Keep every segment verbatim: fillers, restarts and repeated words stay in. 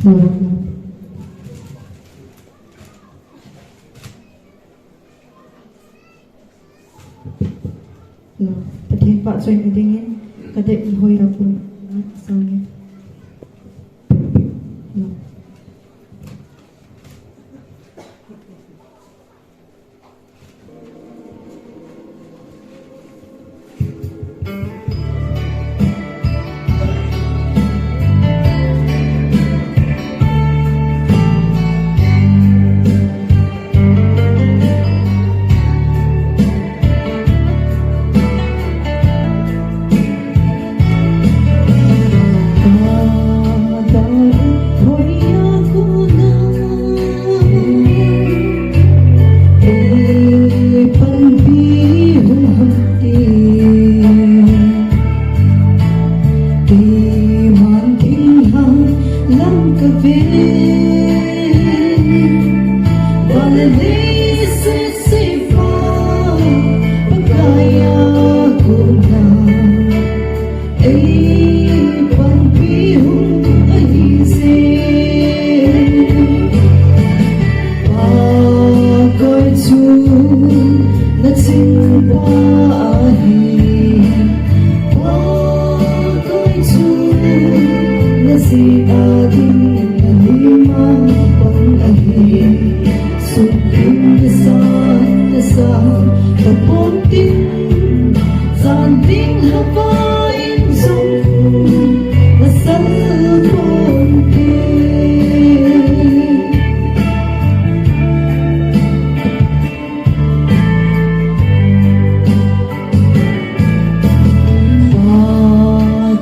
Lo, lo. Lo. Pathen pahchoina dingin, cadet Hoilapun, sangin. Lo. Ei panpi hung ahi jeh. Pakai chu naching pa ahi. Pakai chu najeh a ding nalim a pang ahi. Sum ding nasan nasan tapon tin, jan ding hava in jong nasal pon tin.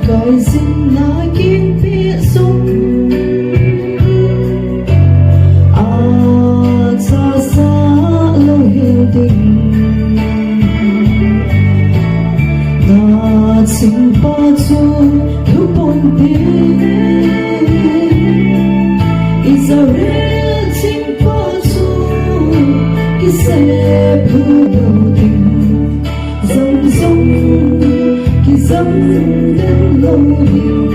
Pakai jin na kin pi sum a cha sa lo hil ding. Naching pa chu lhupon ding. Israel ching pa chu kisep lhu lo ding. Jam jong kijam den lo ding.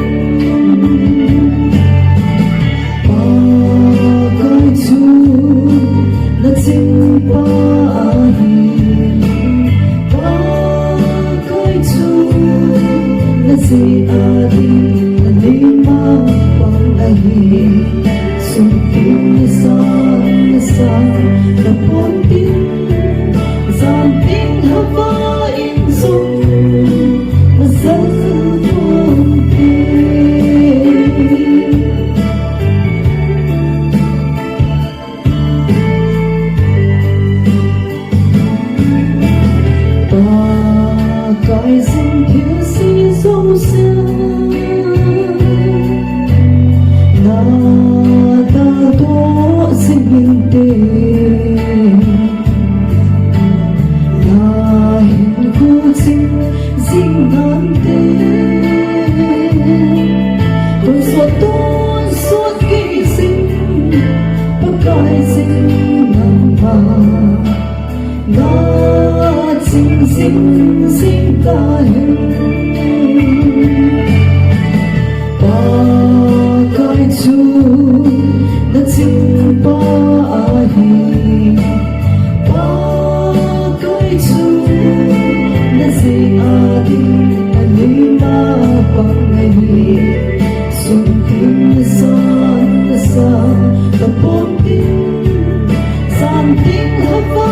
Pakai chu naching pa ahi. Pakai chu najeh a ding nalim a pang ahi. Sum ding nasan nasan tapon tin, jan ding hava in jong nasal pon tin. Pakai jin thilse jouse nadaldoh jing inte. Nahinkho ching jing nante. Tonsot tonsot kei jing, Pakai jin nangma naching jing jing tahen. Pakai chu naching pa ahi. Pakai chu najeh a ding nalim a pang ahi. Sum ding nasan nasan tapon tin, jan ding hava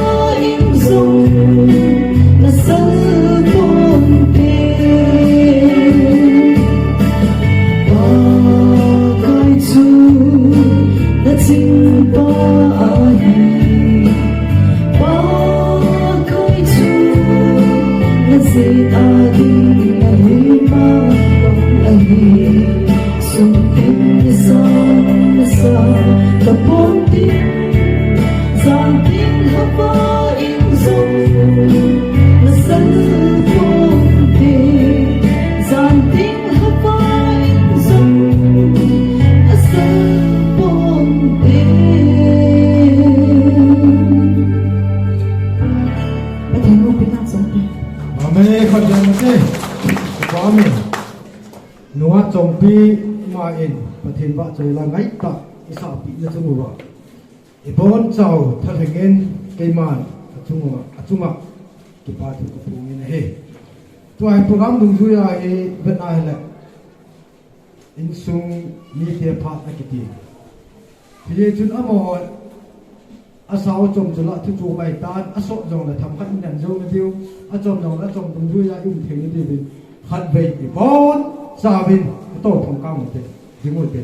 in jong nasal pon tin. Pakai chu naching pa ahi. Pakai chu najeh a ding nalim a pang ahi. Sum ding nasan nasan tapon tin, jan ding hava in jong nasal pon tin, jan ding hava in jong nasal pon tin. Pathen loupina chang te. Amen. Pathen te. Amen. Nua Chongpi Keima in Pathen vahchoila ngaitah isahpeh na chung uva, ibonchau thalheng in keiman achung uva, achunga kipa thu kaphong in ahi. Tua hi program dungjuia hi vet na hile, insung mite phat akiti. Hijeh chun amaho asao chom chu la thu chu mai tan, asot jongle themkhat in an jou na diu, achom jongle achom dungjuia i um thei na diuvin, khatvei ibonchauvin ito thong kang ute, ding ute.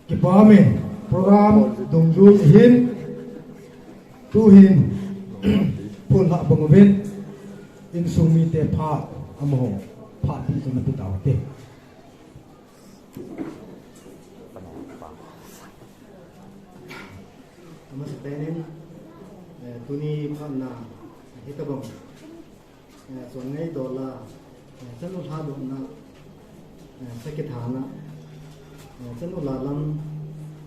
Kipa umin, program dungjui hin, tuhin, phunlhah bang uvin, insung mite phat, amaho phat ding chu napeh taute. Amasapen in, eh, tuni phatna hitobang, eh, chonngai dola, eh, chanu lhadohna, eh, sakithana, eh, chanu lalam,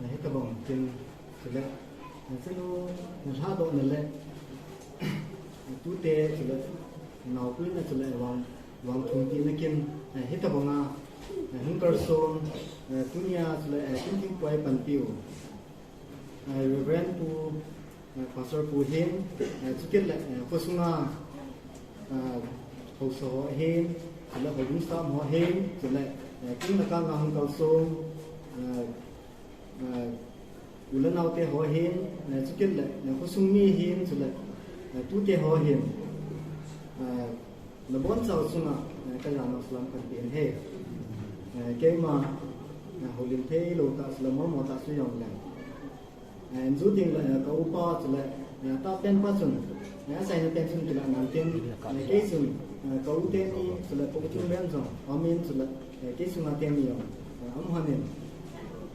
eh, hitobang tin chule, eh, chanu lhadohna le, eh, tute chule, naopuina chule vang, vangthum pina kin, eh, hitobanga, eh, hung kalson, eh, tunia chule, eh, kin thingpoi panpiu, eh, Reverend Pu, eh, Pastor Pu hin, eh, chukit le, eh, khosunga, eh, haosa ho hin, chule houbung staff ho hin, chule, eh, kin le kang a hung kalson, eh, eh, u le naote ho hin, eh, chukit le, eh, khosung mi hin, chule, eh, tute ho hin, eh, nabonchau chunga, eh, kajana salam kahin pe in ahi. Eh, keima, eh, houlim thei lou tah, chule molmo tah chu jongleng, eh, injui ding le, eh, ka upa chule, eh, atahpen pa chun, eh, achaina pen chun kilah nan tin, eh, kei chun, eh, ka u teni chule ka u Thinglen jong amin chule, eh, kei chunga teni jong, eh, aum lhonin,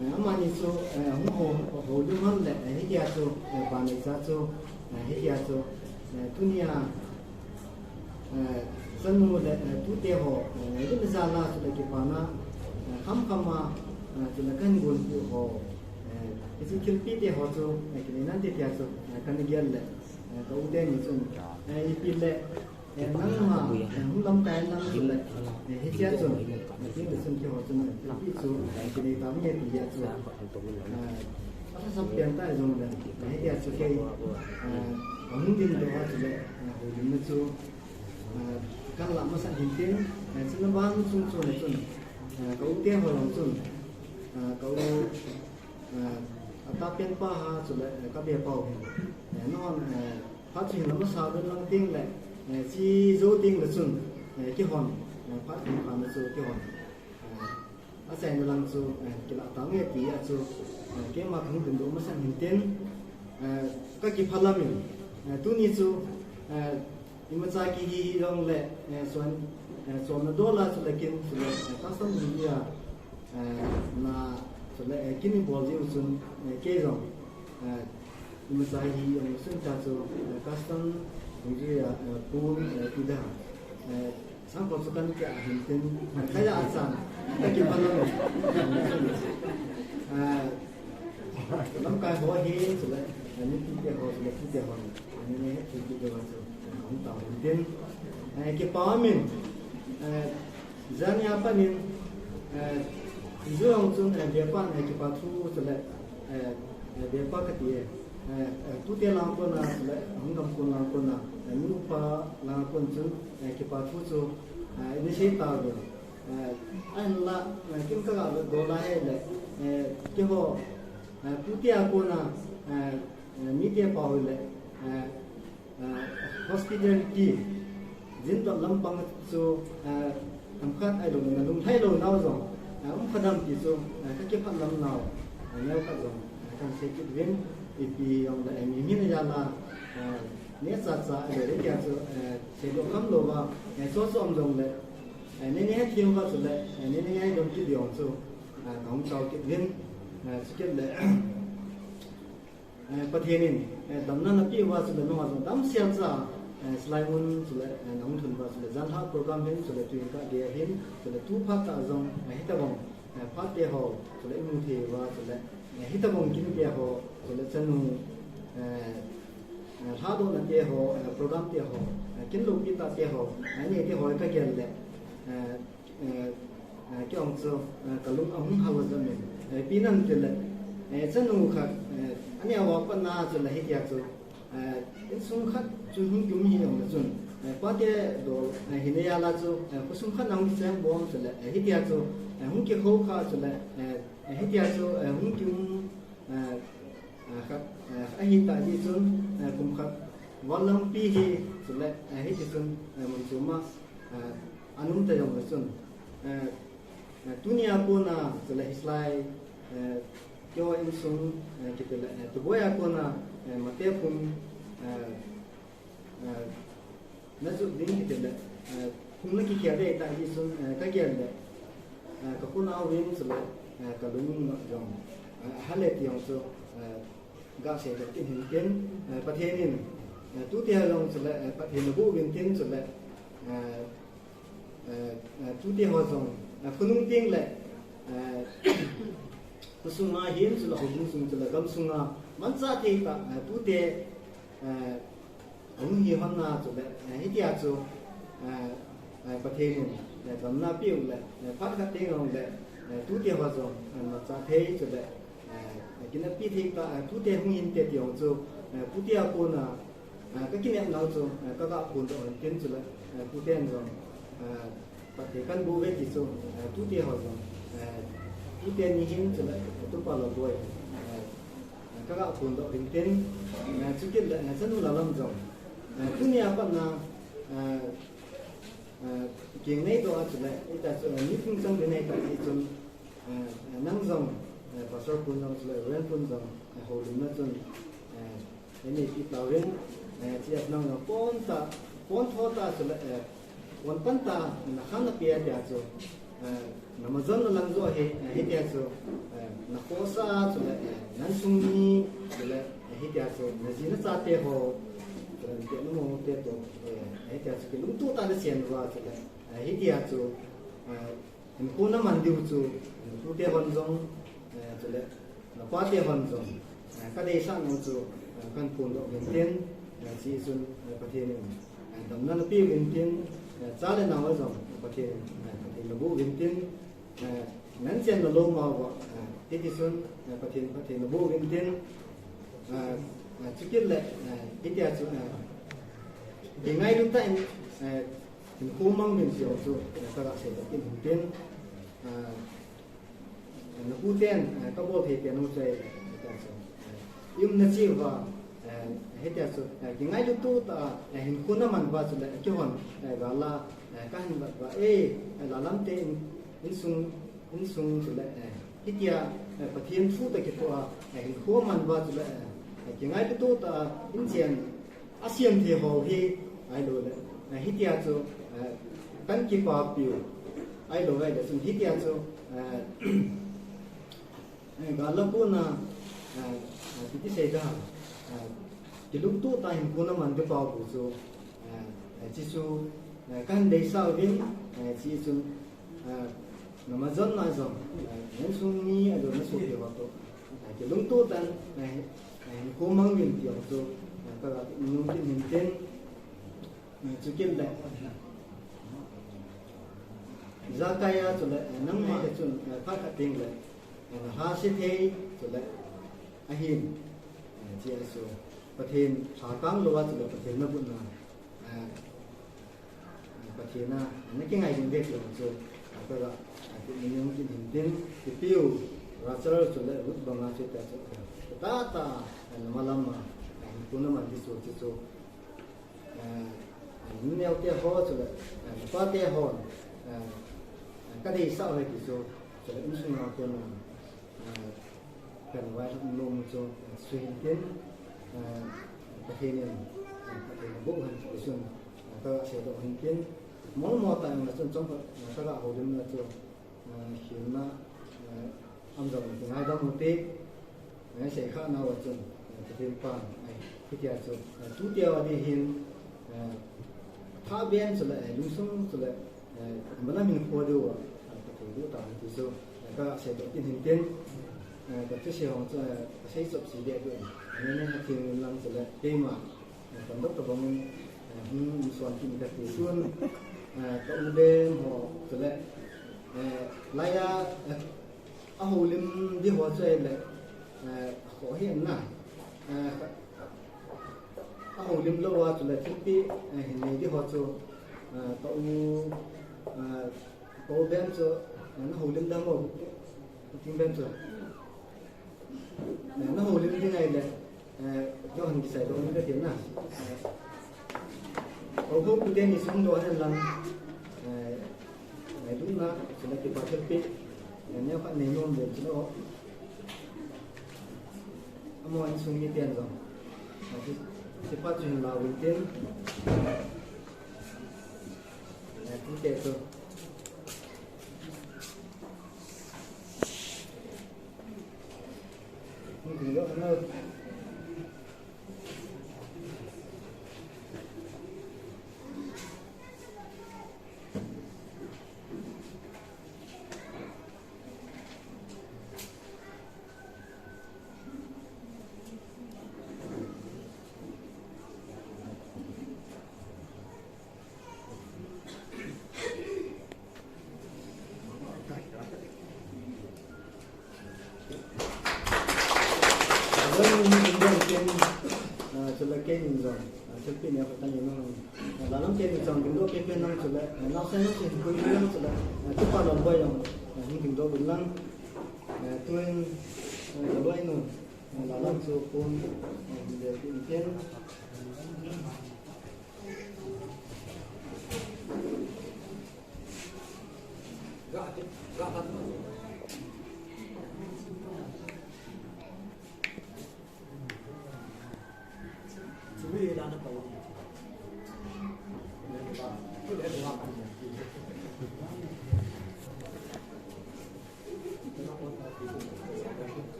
eh, amani chu, eh, hung ho, houlim lhon le, eh, hitia chu, eh, vannoi cha chu, eh, hitia chu, eh, tunia, eh, chanu le, eh, tute ho, eh, ngailutna jal a chule kipana, eh, khamkham a, eh, chule kahin gonpeh ho, eh, hiche thilpeh te ho chu, eh, kinei nante tia chu, eh, kana gel le, eh, ka u teni chun, eh, ipi le, eh, nangma, eh, hung lamkai nang chule, eh, hichea chun, eh, tin le chun keiho chun, eh, thilpeh chu, eh, kinei tavinge tia chu, eh, alhasam pen tah jongle, eh, hitia chu kei, eh, kahung dingdoh a chule, eh, houlimna chu, eh, kalah masat hintin, eh, chuna ban chung chule chun, eh, ka u te ho jong chun, eh, ka u, eh, atahpen pa ha chule, eh, ka be pa u hin, eh, nahon, eh, phat chu hin la masa uvin lang tengle, eh, che jou tengle chun, eh, keihon, eh, phat hin phatna chu keihon, eh, achaina lang chu, eh, kilah tange tia chu, eh, keima kahung dingdoh masat hintin, eh, kakipah lamin, eh, tuni chu, eh, imacha kihi hijongle, eh, chon, eh, chonna dol a chule kin chule, eh, custom dungjuia, eh, na chule, eh, kin ibol jiu chun, eh, kei jong, eh, imacha hi jong sun ta chu, eh, custom dungjuia, eh, pun, eh, ida, eh, sangkhol chu kana kia hintin, eh, kaya achan, kakipah lamin, eh, lamkai ho hin chule, eh, nupite ho chule pute ho, eh, nene hetthei kit diuva chu, eh, kahung tao hintin, eh, kipah umin, eh, jania pat in, eh, injui jong chun, eh, bepan, eh, kipa thu chule, eh, eh, bepa kati e, eh, eh, tute lang a kona chule hung gam kon lang a kona, eh, nupa lang a kon chun, eh, kipa thu chu, eh, ina sei tauve. Eh, ahinla, eh, kin kaga vetdoh lai hile, eh, keiho, eh, pute a kona, eh, eh, mite pao hile, eh, eh, hospitality, jin toh lampang chu, eh, themkhat ahiloule nalung lhailou nau jong, eh, um kha dem ti chu, eh, kakipah lam nau, eh, neokhat jong, eh, kahin sei kit uvin, ipi jongle, eh, mi min a jal a, eh, neocha cha ahiloule tia chu, eh, seidoh kham louva, eh, soso um jongle, eh, nene hetthei uva chule, eh, nene ngaidam kit diu chu, eh, kahung tao kit uvin, eh, chukit le, eh, Pathen in, eh, damna napeh uva chule nangho jong damsel cha, eh, hilai mun chule, eh, nahung lhun uva chule janlhah program hin chule tuin kagei ahin chule tu phat tah jong, eh, hitobang, eh, phat te ho, chule imu thei uva, chule, eh, hitobang kin te ho, chule chanu, eh, eh, lhadohna te ho, eh, program te ho, eh, kin loupi tah te ho, eh, nei te ho kagel le, eh, eh, eh, kei jong chu, eh, kalung ahung hal jeng in, eh, ipi ham itile, eh, chanu khat, eh, aneo uva pat na chule hitia chu, eh, insung khat chu hung kium hi jong le chun, eh, pate dol, eh, hinei a la chu, eh, khosung khat na hung kisem bom chule, eh, hitia chu, eh, hung kikhou kha chule, eh, eh, hitia chu, eh, hung kium, eh, eh, khat, eh, ahi tah jeh chun, eh, kum khat val lampi hi chule, eh, hiti chun, eh, mun chom a, eh, ana um ta jong le chun, eh, eh, tunia kona chule hiche lai, eh, keiho insung, eh, kitile, eh, tuboi a kona, eh, mate phung, eh, eh, na jot ding kitile, eh, phung na kikhel ding tah jeh chun, eh, kagel le, eh, ka khonung uvin chule, eh, kalung jong, eh, ahal e ti jong chu, eh, gasei doh kit in tin, eh, Pathen in, eh, tute jong chule, eh, Pathen na boh uvin tin chule, eh, eh, eh, tute ho jong, eh, khonung teng le, eh, khosunga hin chule, houbung sung chule, gamsunga manchah thei tah, eh, tute, eh, ahung hi lhon na chule, eh, hitia chu, eh, eh, Pathen in, eh, damna peh u le, eh, phat khat teng le, eh, tute ho jong, eh, manchah thei chule, eh, eh, kinapi thei tah, eh, tute hung hinte ti jong chu, eh, tute a kona, eh, ka kinepnau chu, eh, ka ga phondoh hin tin chule, eh, tuten jong, eh, phatthei kahin boh uve ti chu, eh, tute ho jong, eh, tute ni hin chule, eh, tupa Lalboi, eh, eh, ka ga phondoh hin tin, eh, chukit le, eh, chanu Lallam jong, eh, tunia pat na, eh, eh, kei nei doh a chule, hitia chu, eh, meeting chang ding ahi tah jeh chun, eh, eh, nang jong, eh, Pastor Pun jong chule, Reverend Pun jong, eh, houlimna chun, eh, Nei pi tauvin, eh, chia nang pon ta, pon tho ta chule, eh, pon pan ta, na khan na pia tia chu, eh, na majon na lang jo hi, eh, hitia chu, eh, na khosa chule, eh, na insung mi chule, eh, hitia chu, na ji na chate ho, chule, na te na mo te to, eh, hitia chu, kilungto ta na chen uva chule, eh, hitia chu, eh, hinkho na man diu chu, eh, tute hon jong, eh, chule, na pate hon jong, eh, ka deisah nau chu, eh, kahin phondoh uvin tin, eh, hichun, eh, Pathen in, eh, damna napeh uvin tin, eh, cha le nao jong, eh, Pathen, eh, Pathen naboh uvin tin, eh, nan chen na lom uva, eh, hiti chun, eh, Pathen, Pathen naboh uvin tin, eh, eh, chukit le, eh, hitia chu, eh, kingailut tah in, eh, hinkho mang uvin ti jong chu, eh, ka ga seidoh kit in tin, eh, Na pu ten, eh, ka bol thei pen u chu, eh, hitia chu, eh, i umna cheh uva, eh, hitia chu, eh, kingailut tah a, eh, hinkho na man uva chule, eh, keihon, eh, gal a, eh, kahin vet uva, eh, eh, Lallam te in, insung, insung chule, eh, hitia, eh, Pathen thu toh kitoh a, eh, hinkho man uva chule, eh, kingailut tah a, in chen, asem thei ho hi, ahilou le, eh, hitia chu, eh, kan kipapi u, ahilou le, chun hitia chu, eh, eh, gal a kona, eh, eh, ipi ti sei da, eh, kilungto tah a hinkho na man ding pau chu, eh, eh, hiche chu, eh, kahin deisah uvin, eh, hiche chu, eh, na majon na jong, eh, na insung mi ahilou le na sopi ho toh, eh, kilungto tah in, eh, eh, hinkho mang uvin ti jong chu, eh, ka ga nung kit in tin, eh, chukit le. Ijakai a chule, eh, nangma hi chun, eh, phat khat teng le, eh, na lhase thei chule, ahin, eh, chia chu, Pathen lhakang lou a chule, Pathen na butna, eh, Pathen a, na kingai ding ve ti jong chu, a, ka ga, a, ti ni jong kin hin tin, ipi u, Rachel chule, Ruth banga chu ta chu, ta ta, a, na malam a, a, hinkho na man ding chu, chu, chu, a, a, nu neo te ho chule, a, nu pa te ho, a, a, ka deisah uve ti chu, chule insung a kon a, a, Kan vailhah nom chu, eh, suhin tin, eh, Pathen in, eh, Pathen in boh hen ti chun, eh, ka seidoh hin tin, molmo tah in chun chomkhat, eh, ka ga houlimna chu, eh, hinna, eh, am jong kingaidam u te, eh, seikhah nau a chun, eh, Pathen pan, eh, hitia chu, eh, tutia ding hin, eh, tha ben chule, eh, lungsung chule, eh, malam hin kho diu a, eh, Pathen boh ta hen ti chu, Ka seidoh kit hin tin, eh, ka thusei ho chu, eh, ka sei chop si deh deh. Ani ne ha thim lang chule keima, eh, kan dok tabang, eh, hung insuan kit kati tun, eh, ka u ben ho chule, eh, laiya, eh, a houlim di ho chu ahile, eh, kho hi na, eh, a houlim lou a chule thilpeh, eh, hin nei di ho chu, eh, ka u, eh, Ka u ben chu, eh, na houlim dam mo, ting ben chu. Eh, na houlim ding ahile, eh, Johan kisai dong ka ti na. Eh, ka u te ni sung do hen lang. Eh, eh, dun na, chu na kipa thilpeh. Eh, neo khat nei nom den chu na o. Amo insung miten jong. Eh, chu, chu pa chu hin la u tin. Eh, tu te chu. Chule kei in jong, ah, thilpeh nei khat ka nei nom. Ah, la lam kei in jong dingdoh kei pen lang chule, ah, naosen naosen koi pen lang chule, ah, tupa Lalboi jong, ah, hung dingdoh un lang, ah, tuin, ah, Lalboi nu, ah, la lam chu pon, ah, hung dingdoh kei pen.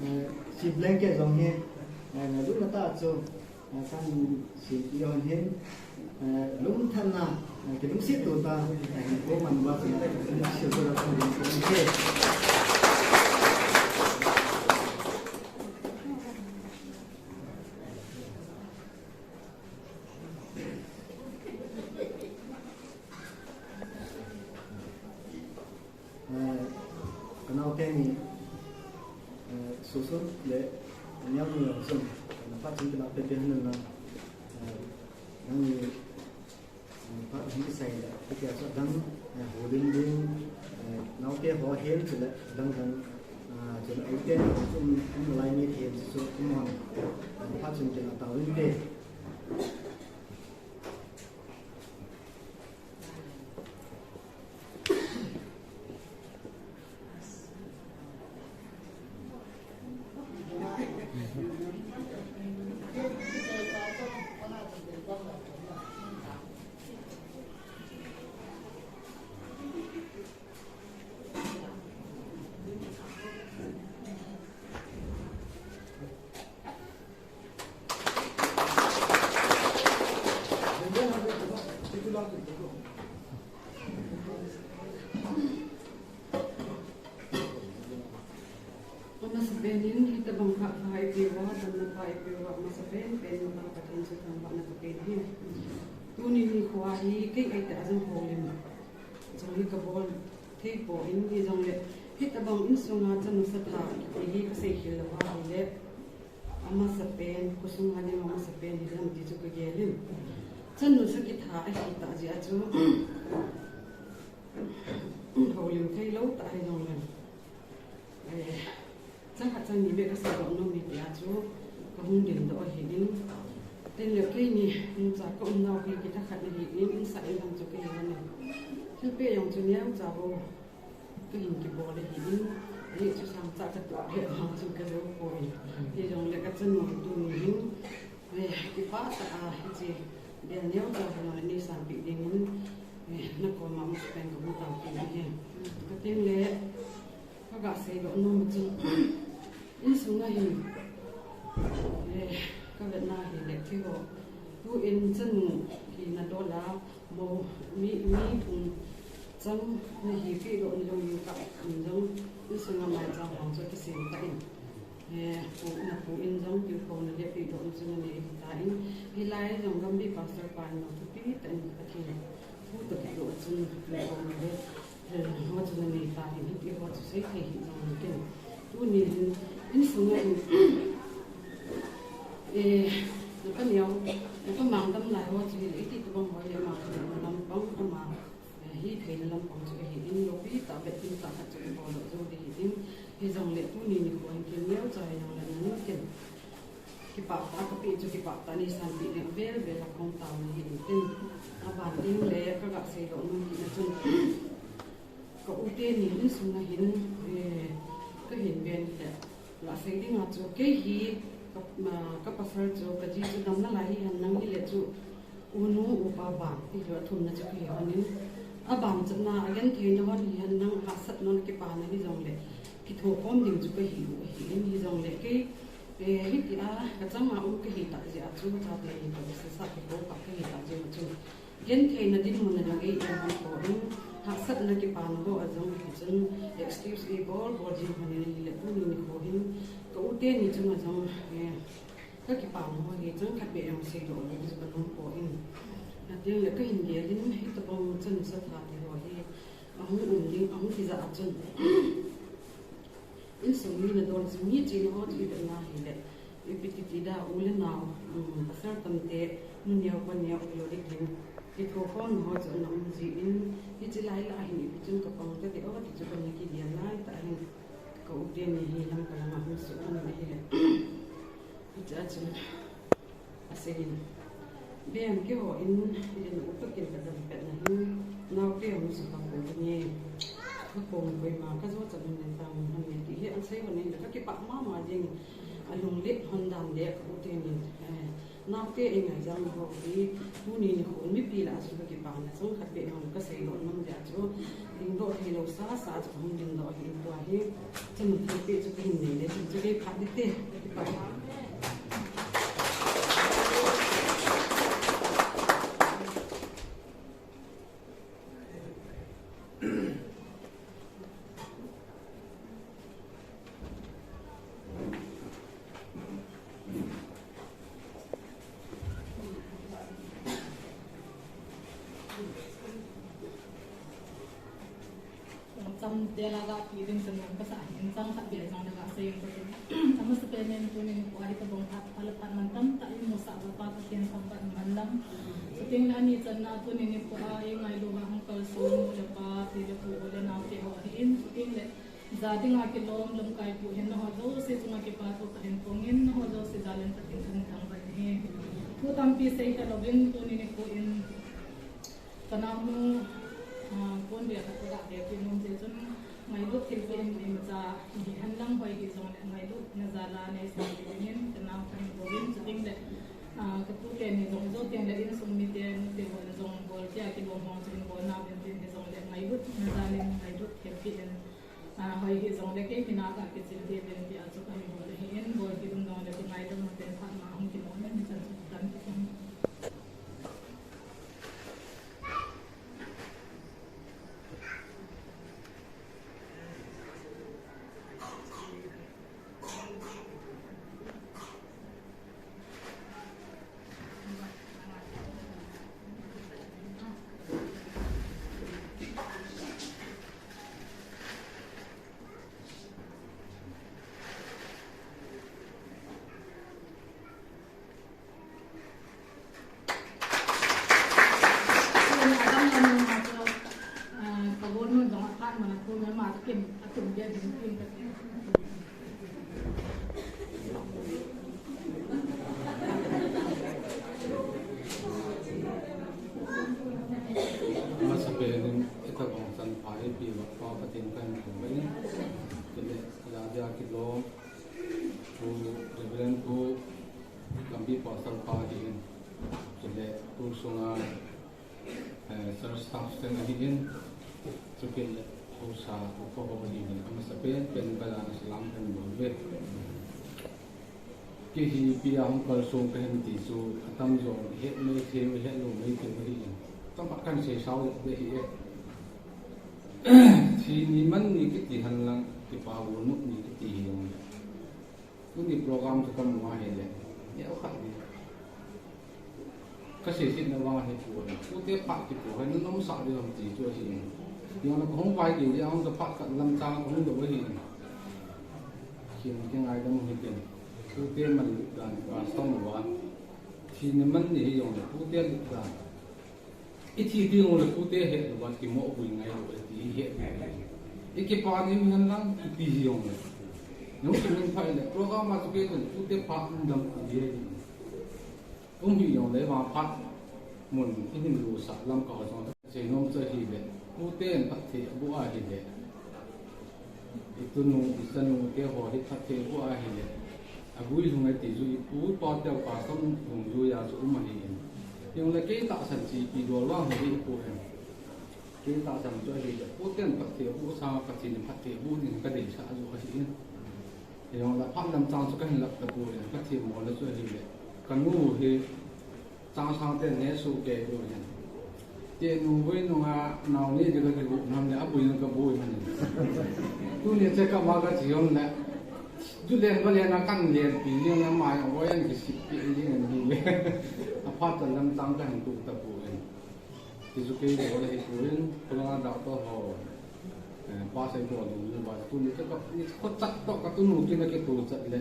Eh, hiche blanket jong hi, eh, ngailutna tah chu, eh, kahin sempeh u ahin, eh, lungthanna, eh, kilungset to tah, eh, hinkho man uva chu, eh, sempeh u ahin, eh, Eh, ka naote ni, eh, Susun le Niang ni Susun, na phat chun kina pepe hanu na, eh, nangni, eh, phat hin kisai le, kitia chu adang, eh, houlim ding, eh, naote ho hin chule, adang dang, ah, chule, eite, um, um, lai mi hin chu, um, hon, eh, phat chun kina tauvin te. Amasapen in, hitabang phat pha eipeuva, damna pha eipeuva, amasapen pen in Pathen chu thangvahna kapen ahi. Tuni nikho hi kei eite a jong houlim jong hi kabol thei poi, hijongle hitabang insunga chanu sa tha kiti hi kasei khel lou ahile, amasapen, khosung a ding amasapen hiding ti chu kagel in. Chanu sa kitha ahi tah jeh a chu, houlim thei lou tah hijongle, eh, chang khat chang ni beh kasei doh nom e tia chu, ka Hung dingdoh ahin, tin le keini, in cha ka umnau hi kitha khat ahin, in sa in lang chu kahi lhon in. Thilpeh jong chu neocha bou kahin kibol ahin, ajeh chu sangtah katoh le vang chu kajou poi. Hijongle kachanu tuni hin, eh, kipah tah a hiche bel neocha hi neisanpeh dingin, eh, nakoma musupen kahung taopeh ahi. Kating le, kaga seidoh nom chu, insunga hin, eh, kavetna hile keiho, tuin chanu hina dol a, mou mi, mi thum chang nahi peh doh in jong, ka in jong, insunga maicham hong chu kisem tah in, eh, pu, napu in jong tilkhouna le peh doh in chu nanei ahitan, hilai jong Gambih pastor pan jong thupi tah in Pathen thu toh kitoh a chun tilkhouna le, eh, ho chu nanei tan, hitiho chu seithei hih jong uvin tin. Tuni hin, insunga hin, eh, napa neo, napa mang damlai ho chu hile, iti tobang ho le mang damlai lampang ama, eh, hitheina lampang chu ahin, loupi tah, beh tin tah khat chu ibol doh jou ding ahin, hijongle tuni nikho hin thil neocha hijongle nanei tin. Kipah tah a kapeh chu kipah tah a neisanpeh ding avel vel a kahung tao nahi in tin. Aban ding le kaga seidoh nom kit na chun, ka u teni insunga hin, eh, kahin ven le, gasei dinga chu kei hi ka, ma, ka pasal chu kaji chu dam nalai hihen lang hile chu, unu upa ban, hichu athumna chu kahi lhon in, abamchatna, agentheina lhon hihen lang, hahsatna, kipana hijongle kithokhom ding chu kahiu ahin, hijongle kei, eh, hitia kachanga um kahi tah jeh a chu, chate ni kabisasa kikoupa kahi tah jeh a chu, gentheina dinmun a jong ei-em lhon poi, hahsatna kipana ho a jong hichun excuse ibol bol jing lhon in ahile, tuni nikho hin ka u teni chunga jong, eh, kakipana ho hi chang khat beh jong seidoh lou chu kanom poi. Atengle kahin gel in, hitobang chun satha tiho hi ahung um ding, ahung kijah a chun, insung mi nadol chu, mi chihna ho chu ivetna hile, ipi titi da, u le nao, um, pasal tamte, nu neo pa neo, kilolhin, kithokhomna ho chu ana um jin, hiche lai lah a hin ipi chun kapang kati o ti chu kana kigel lai tah hin, ka u teni hi Lamka langa hung suh lhon in ahile, hichea chun aseiyin, Bem, keiho in, in upa kin kadam petna hin, naote hung suh kapon nge, kakon koima kajochat lhon in tang lhon e ti hi asei lhon in, kakipah mama jeng, alunglet lhon dan le ka u teni, eh, naote eingaijam ho hi, tuni nikho in mipi lah a chu kakipana chang khat beh jong kaseidoh nom jeh a chu, dingdoh theilou sasa chu kahung dingdoh ahin, tua hi chanu thilpeh chu kahin nei le chun chu kei phat ding te, kakipah. Cham tel a gaki ding chun kasah in, chang khat beh jong nagasei in kati. Amasapen in tuni nikho a hitobang phat, phat le phat mantam tah imusah uva Pa Pathen thangvah in man lang. Chuteng le ani channa tuni nikho a eingailu uva hung kalson nu le pa, pi le pu, u le nao teho ahin, chuteng le ja dinga kilom, lamkai pu hin nangho jouse chunga kipathu kahin phong in, nangho jouse jal in Pathen thangvah in ahi. Thu tampi sei talouvin tuni nikho in kanaonu, ah, kon beh khat kaga beh kit nom jeh chun, ngailut thilpeh in imacha hihen lang hoi hijongle ngailutna jal a neisanpeh dingin kanao kahin bouvin, chuteng le, ah, katu teni jong jou teng le insung mite, nute hon jong bol tia kilom hong chu hin bol nauvin tin, hijongle ngailutna jal in ngailut thilpeh in, ah, hoi hijongle kei mina kakichil diuvin tia chu kahin bol ahin, bol kit um jongle kingaidam uten phat ma hung kimu in, hichan chu tan kit in. Pastor ahin, chukit le haosa upa ho ahin, amasapen pen kahin salam kahin bol uve. Kei hi ipi a hung kalsong kahi em ti chu atamjo het mei thei u, het lou mei thei u ahin. Chomkhat kahin seisao le ahi e. Thi ni man ni kiti henlang, kipa gonop ni kiti hijongle, tuni program chu kamu ahile, neokhat ding kaseisetna vang ahipoi. Pute phat kipo hi nanomsah ding ham ti chu ahi. Hijongle kahung vaigei ding ahung, phat khat lamchang kahung dou ahi. Khin kingaidam u hite. Pute man dan custom uva, thi ni man ni hijongle pute lut dan, ithi ding u le pute het louva kimohbui ngai lou ti ihet diu ahi. Ikipa diu henlang, ipi hijongle, nung sumin phai le program a chu kei chun pute phat um dam ti ahi. Um hijongle vang phat mun ihin losah lam kaho jong kaseinom chu ahile, puten phatthei aboh ahile, itunu, ichanu teho hi phatthei aboh ahile, aguilhung e ti chu ipu ipa teu custom dungjuia chu um ahin. Hijongle kei tahsan chu ipi dol vang hi ipoi. Kei tahsan chu ahile, puten phatthei aboh sanga Pathen in phatthei aboh ding kadeisah joh ahin. Hijongle phat lamchang chu kahin lap tapoi, Pathen molna chu ahile, kanu hi Changsang ten hesoh kei u ahin. Tenu vui nunga nao ne ding kakigot ham le, abui nung kabui ham. Tuni check up a kache jongle, ju len va len a kahin lenpi jeng le, mai a voi ahin kisippi jeng ahi. Aphat lamchang kahin tuh tapoi. Ti chu kei bol ahipoi, khulanga doctor ho, eh, pa sei bol dungjuiva, tuni check up, ni kho chat toh katunu kin akitoh chat le,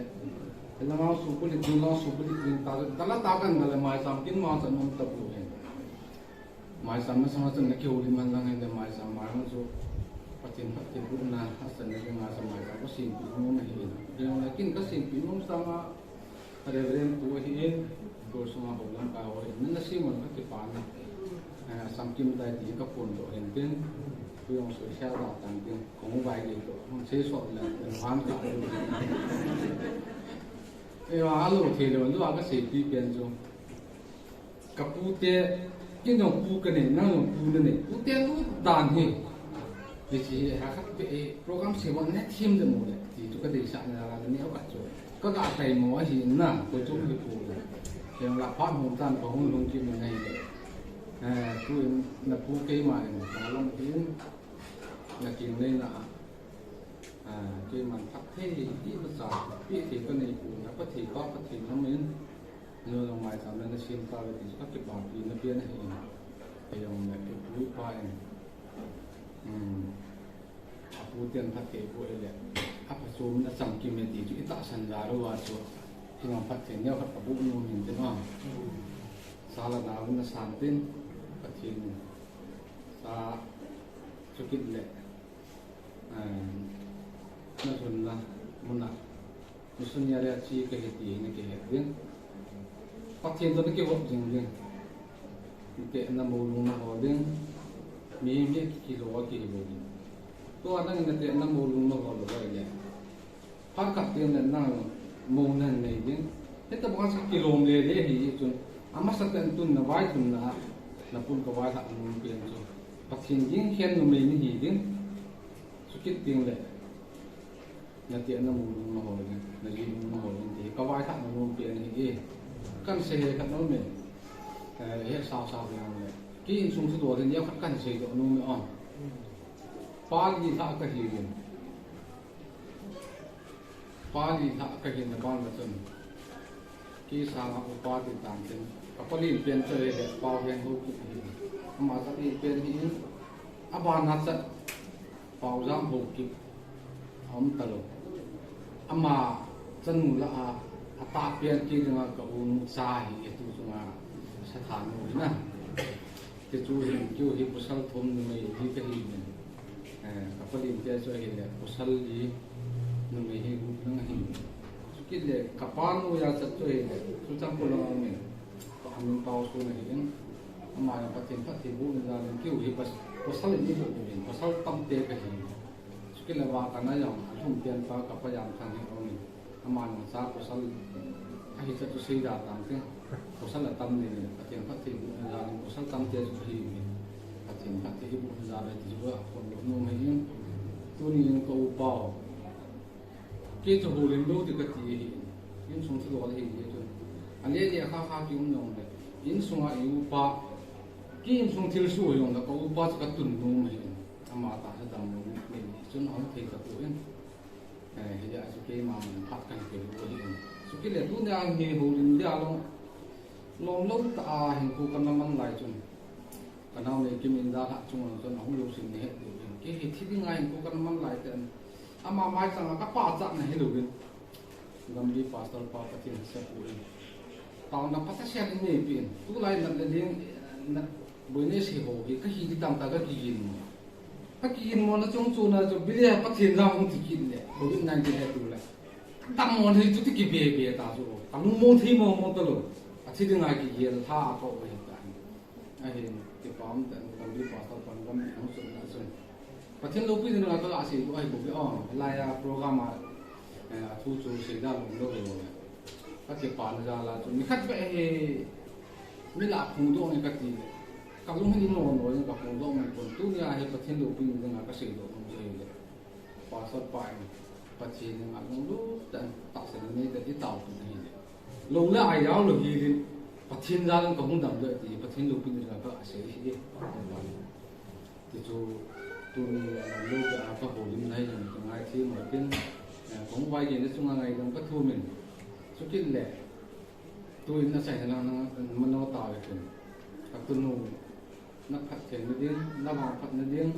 langa supulit, langa supulit ding ta, dala ta kahin dal le, maicham kin ma chan um tapoi. Maicham masanga chun nakihoulim henlang hile, maicham mai chu Pathen phattheibohna asan ding a chu maicham kasempi nom ahi. Hijongle kin kasempi nom sanga Reverend pu ahin, kol sunga houlam kai ho ahin, nana sem un kakipana. Eh, samkim tai ti kaphondoh hin tin, tu jong soisel da tan tin, kahung vaigei toh, hung seisot le, hung han ka. Eh, alo thei lou, lou a kaseipi pen chu. Kapute, ken jong pu kanei, nang jong pu nanei, pute lut dan hi. Hiche hi, ha khat pe, eh, program sem a nahethem dem u le, ti chu kadeisahna a, neokhat chu kaga taimo ahi na, koi chu hipoi. Hijongle phat hung tan kahung lhung kit in ahile. Eh, tuin napu keima in, kalam in, nakingaina a. Ah, keiman phatthei imacha peh thei kaneipon, Pathen pa Pathen namin, nangho jong maicham le nasem tauve ti chu kakipapina pen ahi. Hijongle ipu ipa in, um, apu ten phatthei aboh le, aphachom in achamkim e ti chu itahsan ja louva chu, hijongle phatthei neokhat kaboh nom in tin a. Sa le nao in nasan tin, Pathen in sa chukit le, ah, nalhunna muna, mission area a che kahi ti nakihet ding. Pathen toh nakivop jing ding. Natehna moulung nahol ding. Mihem hi kikilo a kihilou ding. Tua nangin natehna moulung nahol lou ahile, phat khat teng le nang mou nanei ding. Hitabang a chu kilom lele ahi chun, amasatah in tun navailhunna a, napun kavailhah nom pen chu, Pathen ding khen numei nahi ding. Chukit teng le, natehna moulung nahol ding, naji lung nahol ding ti kavailhah nom pen ahi. Kahin sei khat nom e. Eh, hetsau sau ding le, kei insung thudol hin neokhat kahin seidoh nom e o. Pa li lhah kahi uvin. Pa li lhah kahi na ban la chun, kei sanga upa ti tan tin, kapa len pen chu ahile Paohen Haokip ahi. Ama kapa len pen ahin, abana chu Paojang Haokip aum talou. Ama chanu lah a, atah pen kei dinga ka unucha ahi, tu chunga sathanu ahi na. Ti chu hin, keiho hi pasal thum numei li kahi in. Eh, kapa lente chu ahile, pasal li numei hi gup lang ahi. Chukit le, kapa noiya chat chu ahile, Churachandpur lang a um in. Ka amin Paosun ahi in. Ama jong Pathen phattheibohna jal in, keiho hi pas-, pasal ni boh in, pasal tamte kahi. Chukit le vang kana jong, athum pen pa kapa Jamthang hi aum in. Ama jong cha pasal ahi cha chu seida tante. Pasal atam ni le, Pathen phattheibohna jal in pasal tamte chu ahi uve. Khat hi bu ja ve ti chu a kon lo nom ahi. Tuni in ka upa u. Kei chu holim lou ti kati ahi. Insung thil lou ahi ti chu. Alele kha kha ki um nom le. Insung a i upa. Kei insung thil su jong le ka upa chu ka tun nom ahi. Ama tah chu dam nom ni chun ahung thei tapon. Eh, hia chu keima man phat kan pe lou ahi. Chukit le tunia hi holim dia lou. Lom lou tah a hinkho kana man lai chun. Ka nao Neikim in dalha chunga chun ahung lou sin ni het diu in. Kei hi thi dinga hinkho kana man lai ten. Ama maichang a ka pachatna hi lou in. Gambi pastor pa Pathen sep u in. Taona pha tasel in neipi in. Tulai nat le ding, nat boina sei ho hi ka hi di tam ta ka kigin mo. Ka kigin mo na chung chu na chu bile Pathen la hung ti kit le. Covid nineteen he tu le. Dam mo hi chu ti kibe be ta chu. Ka lung mo thei mo mo ta lou. A thi dinga kigel tha ko he ta. Ahin, kipa um tah in Gambi pastor pan Gambi ahung sutna chun. Pathen loupina dinga ka sei bou ahi bou ve, oh, hilai a program a, eh, athu chu seida lom lou ve bou ve. Ka kipana jal a chun, nikhat beh hi, mi lah phongdoh nge kati le. Ka lung hin no no in ka phongdoh nge pon, tunia hi Pathen loupina dinga ka seidoh nom chu ahi le. Pastor pa in Pathen in alunglut tah in tahsan nei tah in i taopeh ahi le. Lou le a jao lou hi din Pathen jal in ka hung dam le ti Pathen loupina dinga ka sei hi. Ti chu tuni a lou ka, ka holimna hi jong ka ngaithei mo tin, eh, ka hung vaigei na chunga ngaidam ka thum in. Chukit le. Tuin achaina lang na, na mano ta ve kin. Ka tunu, na phattheina ding, na vangphatna ding,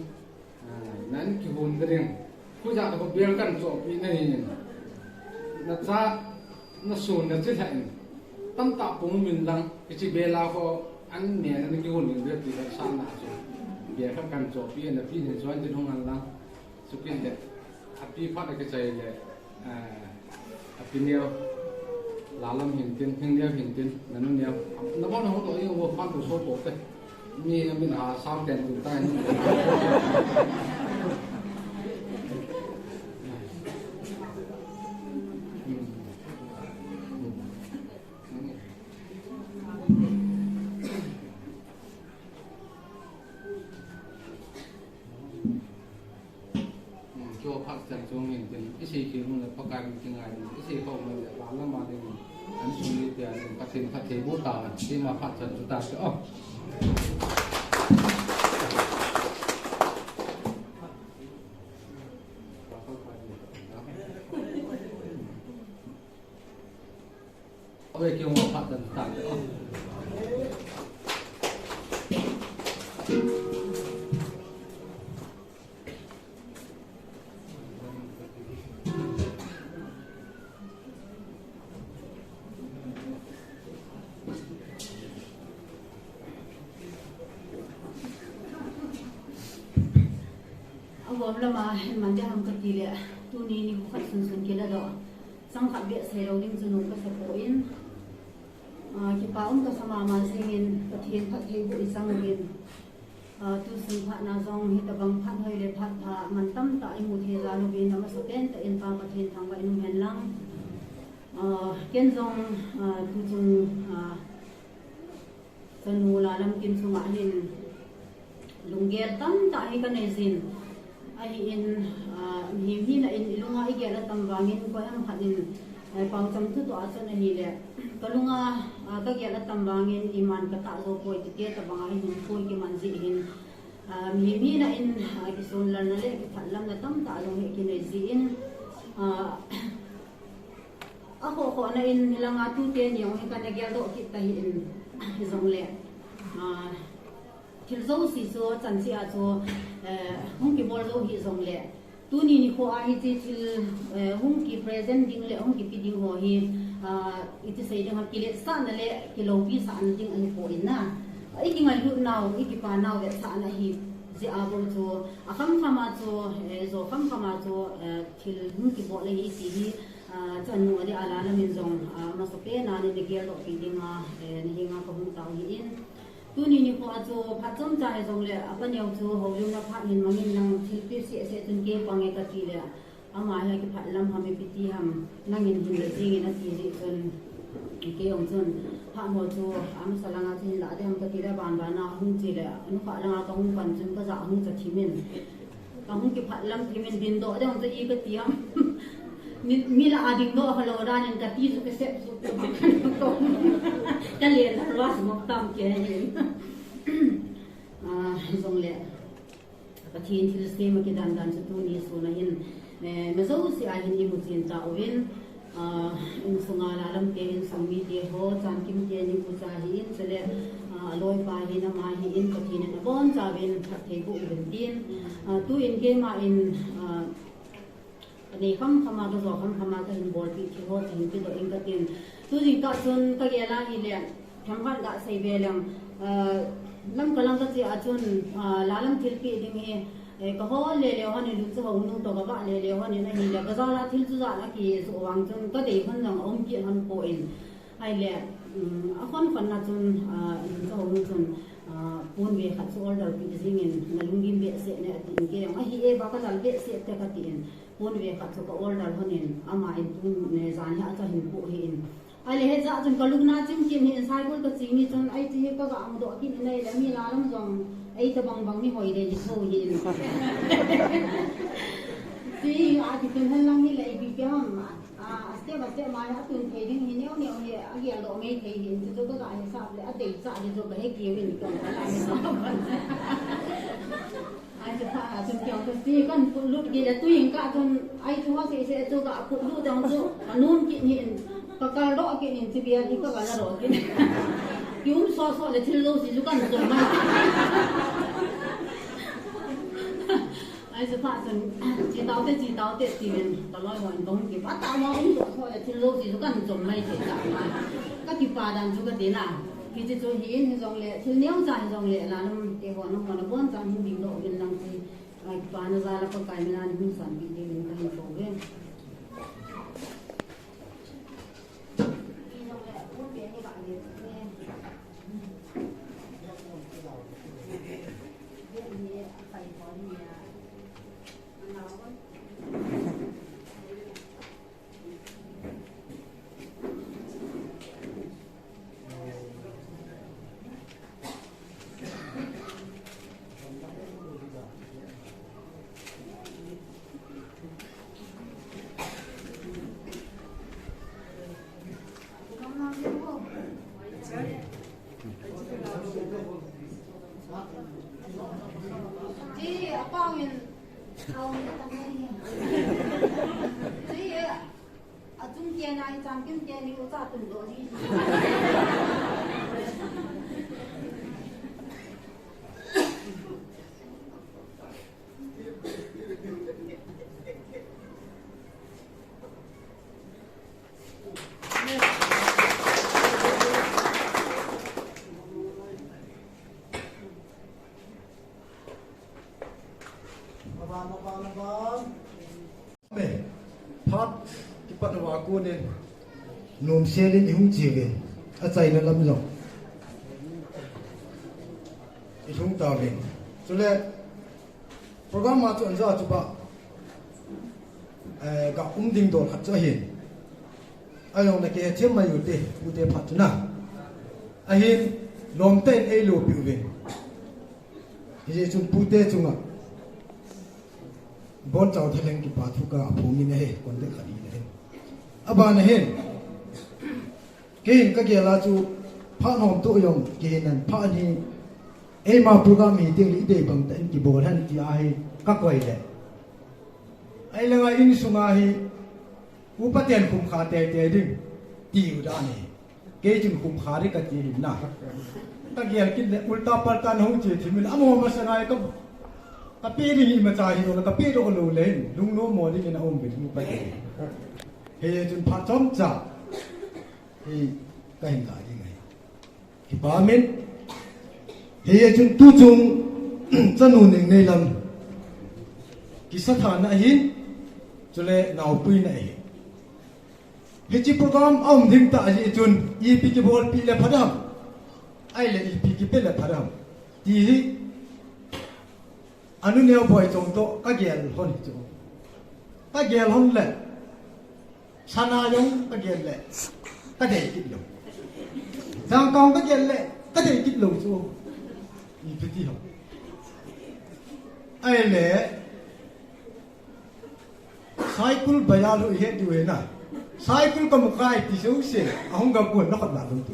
ah, na in kihon na ding. Khuja na ko bel kan chohpeh na hi. Na cha, na sun na chi lha in. Tamtah pung min lang, hiche bel a ko an me na kihon ding bel ti ka sa na chu. Bel kha kan chohpeh na pi hin chuan tin hung an lang. Chukit le, api phat a kichai le, eh, api neo, lalam hin tin, hing neo hin tin, nanu neo. Na bon hung to, i hung phan to so to te. Mi, mi na sam ten tu tai. Hmm, keiho phat chan chung hin tin, i sei khel un le Pakai min kingai un, i sei khel un le, la lam a ding, an sung ni tia ding, Pathen phatthei boh tauhen, keima phat chan chu ta chu, oh. Ave keiho phat chan ta. Avom lama hin man ding ham kati le, tuni nikho khat sunsun kiladoh. Chang khat beh seilou ding chu nom kasa poi. Ah, kipa um kasa mama jingin, Pathen phatthei boh i chang uvin. Ah, tusun phatna jong hitabang phat hoi le phat pha, man tamtah i mu thei jal uvin, amasapen tah in Pa Pathen thangvah in um hen lang. Ah, ken jong, ah, tuchung, ah, Chanu Lalamkim chunga hin lunggel tamtah hi kanei jin. Ahin, ah, mihem hina in i lunga i gel atam vangin koi ham khat in, eh, paocham thutoh a chun ahile. Ka lunga, ah, ka gel atam vangin iman ka tah jou poi tite tabang a hin koi kiman jeh hin. Ah, mihem hina in, ah, kisonlalna le kiphatlamna tamtah jong hi kinei jin. Ah, Akhoh khoh na in hilanga tute ni jong hi kana geldoh kit tahih in hijongle. Ah, thil jouse chu chan cheh a chu, eh, hung kibol jou hijongle. Tuni nikho a hiche thil, eh, hung ki present ding le hung kipe ding ho hi, ah, iti sei ding ham kiletsahna le kiloupisahna ding ahi poi na. I kingailut nau, i kipa nau vetsahna ahi jeh a bou chu. Akham kham a chu, eh, jo kham kham a chu, eh, thil hung kibol ahi ti hi, Ah, chanu a ding a Lalam in jong, ah, amasapen a nei geldoh kit dinga, eh, nei henga kahung tao ahin. Tuni nikho a chu phat chomcha hijongle, apa neo chu houlimna phat hin mangin lang thilpeh seh seh chun kei pang e kati le, ama hi kiphatlam ham ipi ti ham, nangin hin le jingin ati jeh chun, Kei jong chun, phat ho chu, amasa langa chu hin la ding ham kati le, ban ban a hung che le, anukhah langa kahung pan chun, kajah hung cha thim in. Kahung kiphat lam thim in, dingdoh ding chu i kati ham. Mi, mi lah a dingdoh khalou dan in, kati chu kasep chu. Kalen la rua sumok tam kei hin. Ah, jongle. Pathen thilsem a kidan dan chu tuni sun a hin, eh, mi jouse a hin i mu chen tauvin, ah, insunga lalam te, insung mite ho, Chamkim te ni ucha hi in, chule, ah, aloipa hin ama hi in, Pathen in abonchauvin phatthei boh uvin tin, ah, tuin keima in, ah, Ka nei kham kham a, ka jo kham kham a, ka hin bolpeh thil ho chu hin kidoh ing katin. Tu jingkah chun ka gel a hile, themkhat ga sei ve leng, ah, Lamka lang ka che a chun, ah, lalam thilpeh ding hi, eh, ka hol le le hon in, lungcha hou nu toh ka vah le le hon in ahile, ka jal a thil chu jat a kijoh vang chun ka dei hon jong aum kit hon poi. Ahile, um, akhon khon na chun, ah, lungcha hou nu chun, ah, pon ve khat chu order peh jing in, na lunggim behseh ne ati in, kei jong ahi e ba ka lal behseh te kati in. Pon ve khat chu ka order hon in, ama in tun, eh, jan hi acha hin pu hi in. Ahile hijeh chun ka lungna chim kit hi in, Saikul ka che ni chun, ai che hi ka ga mudoh kit in ahile, mi lalam jong, ei tabang bang mi hoi dei ji tho hi in. Che hi a ti tun hen lang hile, ipi pi ham, a, a step, a step ma hi atun thei ding hi neo neo hi, agel doh mei thei hi in, chu chu ka ga hisap le, adei cha le chu ka he keu in, ka la hisap. Ai, chu pha, a chun keu ka si, kan put lut gei le, tu jingkah chun, ai, chu ho se se chu ka put lut dang chu, ka nom kit ni in, ka kal doh kit in, chu bia hi ka kal doh kit. Ki um so so le thil jouse chu kan jom mai. Ai, chu pha chun, che tau te, che tau te, ti len, ka loi ho in ka hung kipah tah ma um so so le thil jouse chu kan jom mai thei tah ma. Ka kipah dan chu ka ti na. Hiche chu hi in hijongle, thil neocha hijongle, lalam te ho nangho nabonchauvin dingdoh uvin lang ti, ah, kipana jal a Pakai mina nei hung sanpeh diuvin kahin kou ve. Ji, apa ngin? Achung kei na hi Chamkim kei ni u cha tun doh ji. Aban, aban, aban. Me, phat kipat uva kon in, nomsel in i hung che uvin, achaina lam jong i lhung tauvin. Chule, program a chu anja chu ba, eh, ga um ding dol khat chu ahin. Ajong na kihethem mai ute, ute phat chu na. Ahin, lom tah in ei lopi uvin. Hijeh chun pute chunga Bonchau Thalheng kipa thu ka phong in ahi, kon ding khat in ahi. Aban ahin. Kei in ka gel a chu phat hom tu jong kei in an phat hi. Eima program hi ding le i dei bang tah in kibol hen ti ahi ka koi le. Ai langa insunga hi upa ten khum kha tei tei ding ti u dan ahi. Kei chun khum kha ding kati hin na. Ka gel kit le ulta palta na hung che thim in amo masa ngai ka, ka pe ding imacha hi lo, ka pe doh lou le hin lungnom mo ding in a um uvin upa te. Hijeh chun phat chomcha hi ka hin la ding ahi. Kipah in. Hijeh chun tu chung chanu Ningneilam kisa thana ahin, chule naopuina ahi. Hiche program a um ding tah jeh chun, ipi kibolpi le pha ding ham, ahile ipi kipe le pha ding ham ti hi, anu neo boi chong toh ka gel hon hi chu. Ka gel hon le, sana jong ka gel le, Ka dei kit lou. Jangkang ka gel le, ka dei kit lou chu. Ipi ti ham. Ahile, Saikul bazar hu ihet diu ahi na. Saikul ka mu kha e ti jouse, ahung gam u na khat na dong tu.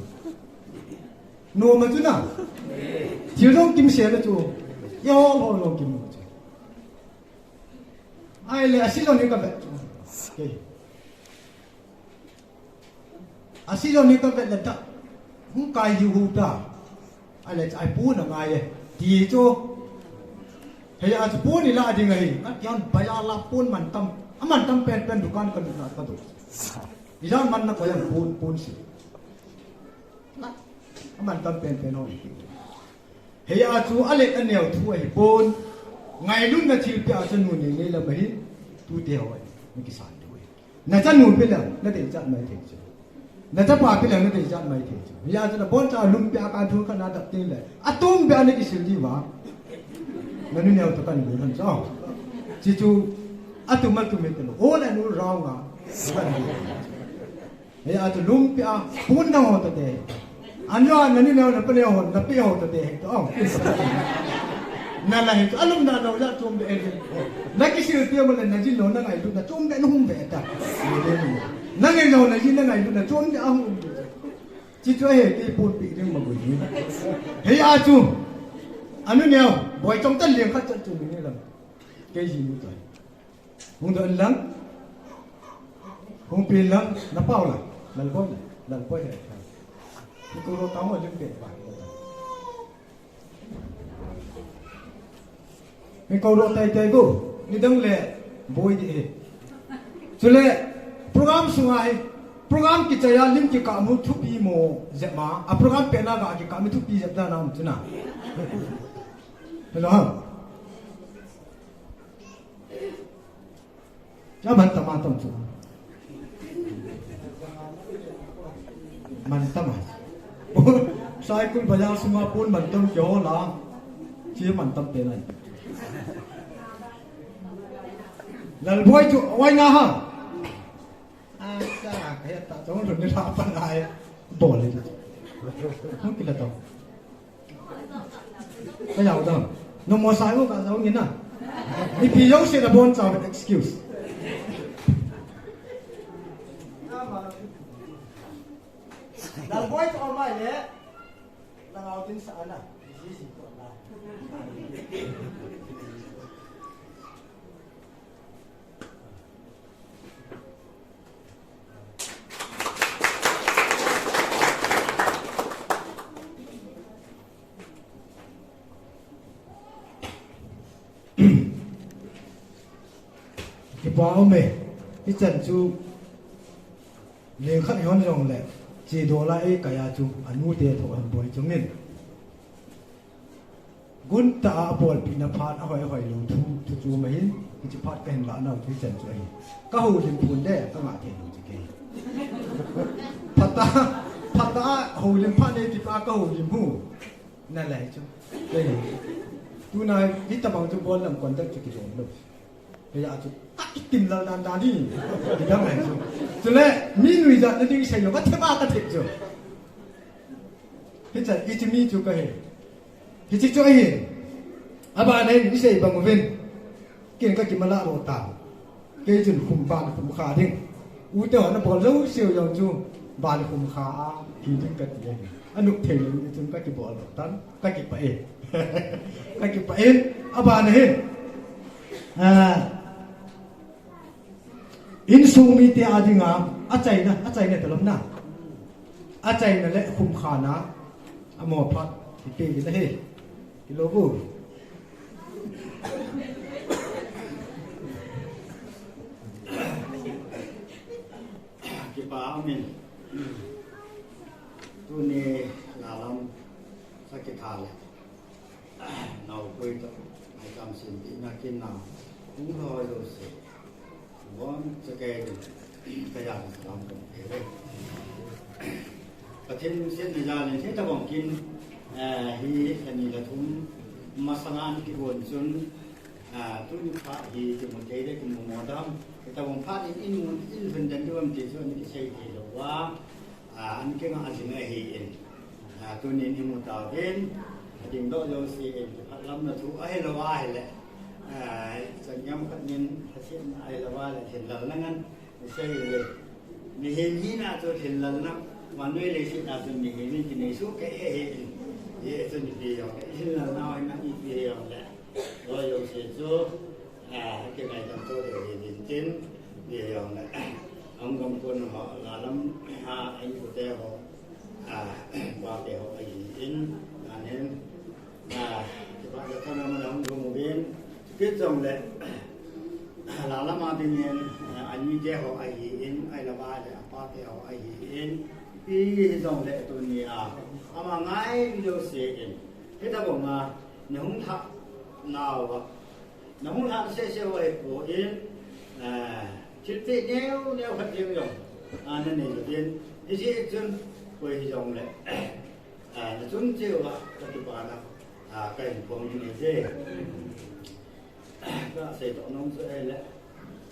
Nom a chu na. Thil jong kimsel a chu. Ihol hol jong kimu chu. Ahile, a season hi ka vet chu. Okay. A season hi ka vet le ta. Hung kai hiu hiu ta. Ahile, ai pon angai e. Ti chu. Hei a chu pon ilah ding ahi. Ka kian bazar la pon mantam. A mantam pen pen dukan ka lut na ka dong. Ijat man na koi am pon, pon si. Na. A mantam pen pen ho. Hei a chu a let a neo thu ahi pon. Ngailutna thilpeh a chanu nei nei lam ahi. Tute ho ahi. Mi kisan thu ahi. Na chanu peh le, na deichat mai thei chu. Na chapa peh le, na deichat mai thei chu. Hei a chu na boncha lum peh a kan thu khat na dap teng le. A tum peh a na kisil diu va. Na nu neo toh kan lum han chu. Chi chu, a tum a tum hi te lo. All and all round a. Kan lum. Hei a chu lum peh a, pon dang ho ta te. An jo na ni neo na pa neo ho, na peh ho ta te. Oh. Na la hi chu, a lum na lo la chom de. Na kisil peh mo le na jin lo na ngailut na chom de na hum de ta. Na ngai lo na jin na ngailut na chom de a hum de. Chi chu ahi, kei pon peh ding ma boi ni. Hei a chu. A nu neo, boi chong tan leng khat chan chu ni lam. Kei ji mu tai. Hung doh in lang. Hung pi in lang. Na pau la. Lalboi la. Lalboi la. Ni ko ro tamo lim pe ba. Ni ko ro tai tai go. Ni dang le boi di e. Chule program sunga hi. Program kichai a lim kikah mu thupi mo jep ma. A program pehna ga kikah mu thupi jep da na um chu na. Hello ha. Kya mantam a tam chu. Mantam a. Saikul bazar sunga pon mantam kihol a. Chi mantam te nai. Lalboi chu, oi na ha. Asa, kaya ta chong lun ni la pa nai. Bol le. Hung kila tong. Ka jao dam. No mo sai mo ka jao ngi na. Ipi jong se na bon chao excuse. Lalboi to mai le. Langau tin sa ana. Ji ji ko la. Kipa um e, hichan chu leng khat hon jong le, chi dola e kaya chu, anu te tho han boi chung in. Gun ta a bolpi na phat a hoi hoi lo thu, thu chu ma hin, hichi phat ka hin la nau thu chan chu ahi. Ka houlim phun le, ka ngah thei lo chu kei. Phat a, phat a houlim phat nei ti pa ka houlim hu. Na lai chu. Kei. Tu na hi tabang chu bol lam contact chu ki jom lo. Kei a chu, ka itim lal dan dan ni. Ki dang lai chu. Chule, mi nui jat na ding sei lo, ka thep a ka thep chu. Hicha, hichi mi chu ka he. Hichi chu ahi. Abana hin isei bang uvin. Ken ka kimalah lo ta. Kei chun khum ban khum kha ding. U te hon abol jouse u jong chu ban khum kha a. Ki ding ka ti ahi. Anop thei lo chun ka kibol lo tan. Ka kipah e. Ka kipah e. Abana hin. Ah. Insung mite a dinga, achaina, achaina talom na. Achaina le khum khana, amo phat, ipi le he. Kilo bu. Kipa amin. Tuni lalam sakit hale. Nau koi to, mai kam sin ti na kin na, hung loi lo se. Bon, sa kei, kaya sa salam ko. Pathen lungsetna jal in, hitabang kin, eh, hi, ani la thum, masanga an kibon chun, ah, tuni phat hi, kimu thei le, kimu mo dam. Hitabang phat in, in mun, in lhun dan diu am ti chu, ani kisei thei lo va. A, An kinga jing ahin, tunin imu tauvin, adingdoh jouse in kiphatlamna thu ahilou ahile, changam khat nin hasetna ahilou ahile, thinlelna ngan isei le. Mihem hina chu thinlelna, vannoi leiset a chu mihem in kinei soh kei ahin, hichun ipi jong le thinlelna hina ipi jong le, loi jouse chu kingaidam to ding ahi tin tin, ipi jong le, ahung gam kon ho, la lam a inkote ho, pate ho ahin, ahin, kipah le thanom a hung gam uvin, chukit jongle, la lam a dingin, anite ho ahin, ahilou le apate ho ahin, ipi hijongle tunia ama ngai jouse in, hitobanga nahung lhah nauva, nahung lhah sese u ahipoi, thilpeh neo neo khat jeng jong nanei uvin, hijeh chun koi hijongle, nachung cheh uva kakipana kahin phong in ahije. Kasei toh nom chu ahile,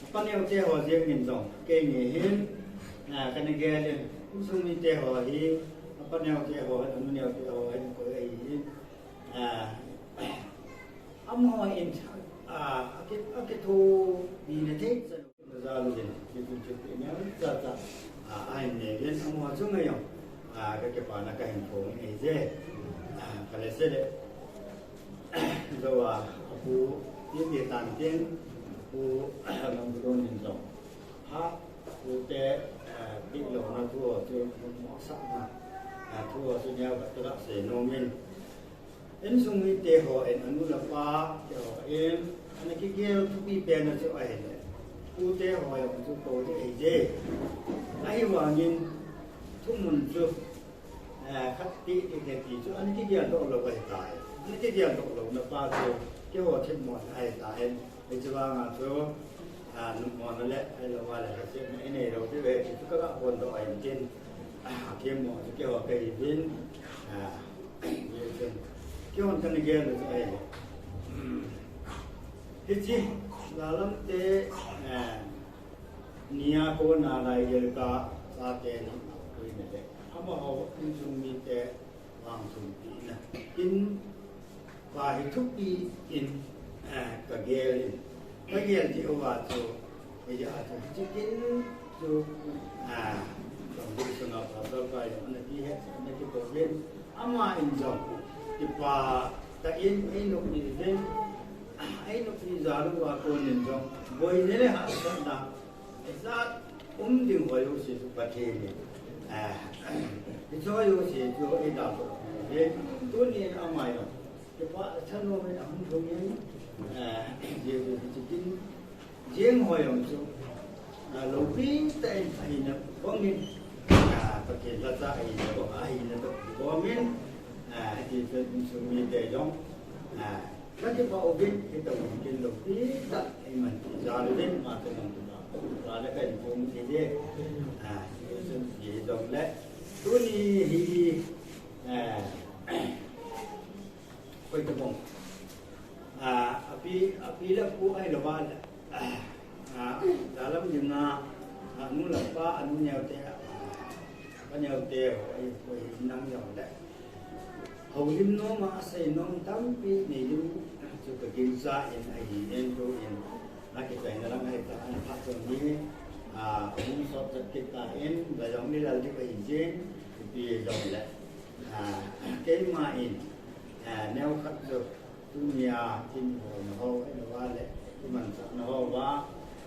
apa neote ho jeng in jong keini hin kana gel in, insung mite ho hi, apa neote ho, anu neote ho hin koi ahin, amaho in akithopi na thei chan jal uvin, kitu kitu neo chacha ahin neuvin, amaho chunga jong kakipana kahin phong in ahije. Kale sele, jou a apu, ipi tan tin, Pu Lamdon in jong, ha, pute pehlouna thu ho chu, mosahna thu ho chu neo khat kaga sei nom in, insung mite ho in, anu le apa te ho in, ana kigel thupi pen a chu ahile, pute ho jong chu kou ding ahije. Ahivangin thumun chu khat ti ti ti chu ana kigeldoh lou ahitai. Ana kigeldoh louna pa chu keiho themmo ahitai. Hiche vanga chu numona le ahilou le hasetna inei lou diu ahi ti chu kaga phondoh ahin tin, themmo chu keiho kahiuvin, keihon kana gel u chu ahile, hiche la lamte nia kona laigel kah chate na koina le, amaho insung mite vangthumpina in, pa hi thupi in kagel in, kagel jeh uva chu, hijeh a chu hiche kin chu, Sunday sunga pastor pa jong ana kihet, ana kipouvin, ama in jong kipah tah in einoppi uvin, einoppi jal uva konin jong boina le hahsatna jat um ding ho jouse chu Pathen in, hiche ho jouse chu eidaldoh uvin, tunin ama jong kipah le thanom in ahung lhung in, Jesu hiche kin jeng ho jong chu loupi tah in ahina bangin, Pathen lhacha ahina bang, ahina toh kigomin, hiti chun insung mite jong kakipah uvin, hitobang kin loupi tah iman jal uvin, ama toh jong kipah le kahin phong in ahije. Hichun hijongle, tuni hi, koi tobang, api, api le pu ahilou le, la lam dinga, anu le apa, anu neote, apa neote ho, koi hinam jongle, houlim nom a asei nom tampi neilim chu kagingcha in ahin, tuin akichaina lang ahitah in, phat chom hi ahung sot chat kit tan, la jong nilal ding ahi jeng, ipi jongle, keima in, neokhat chu tunia kin holna ho ahilou le, kimanchahna ho uva,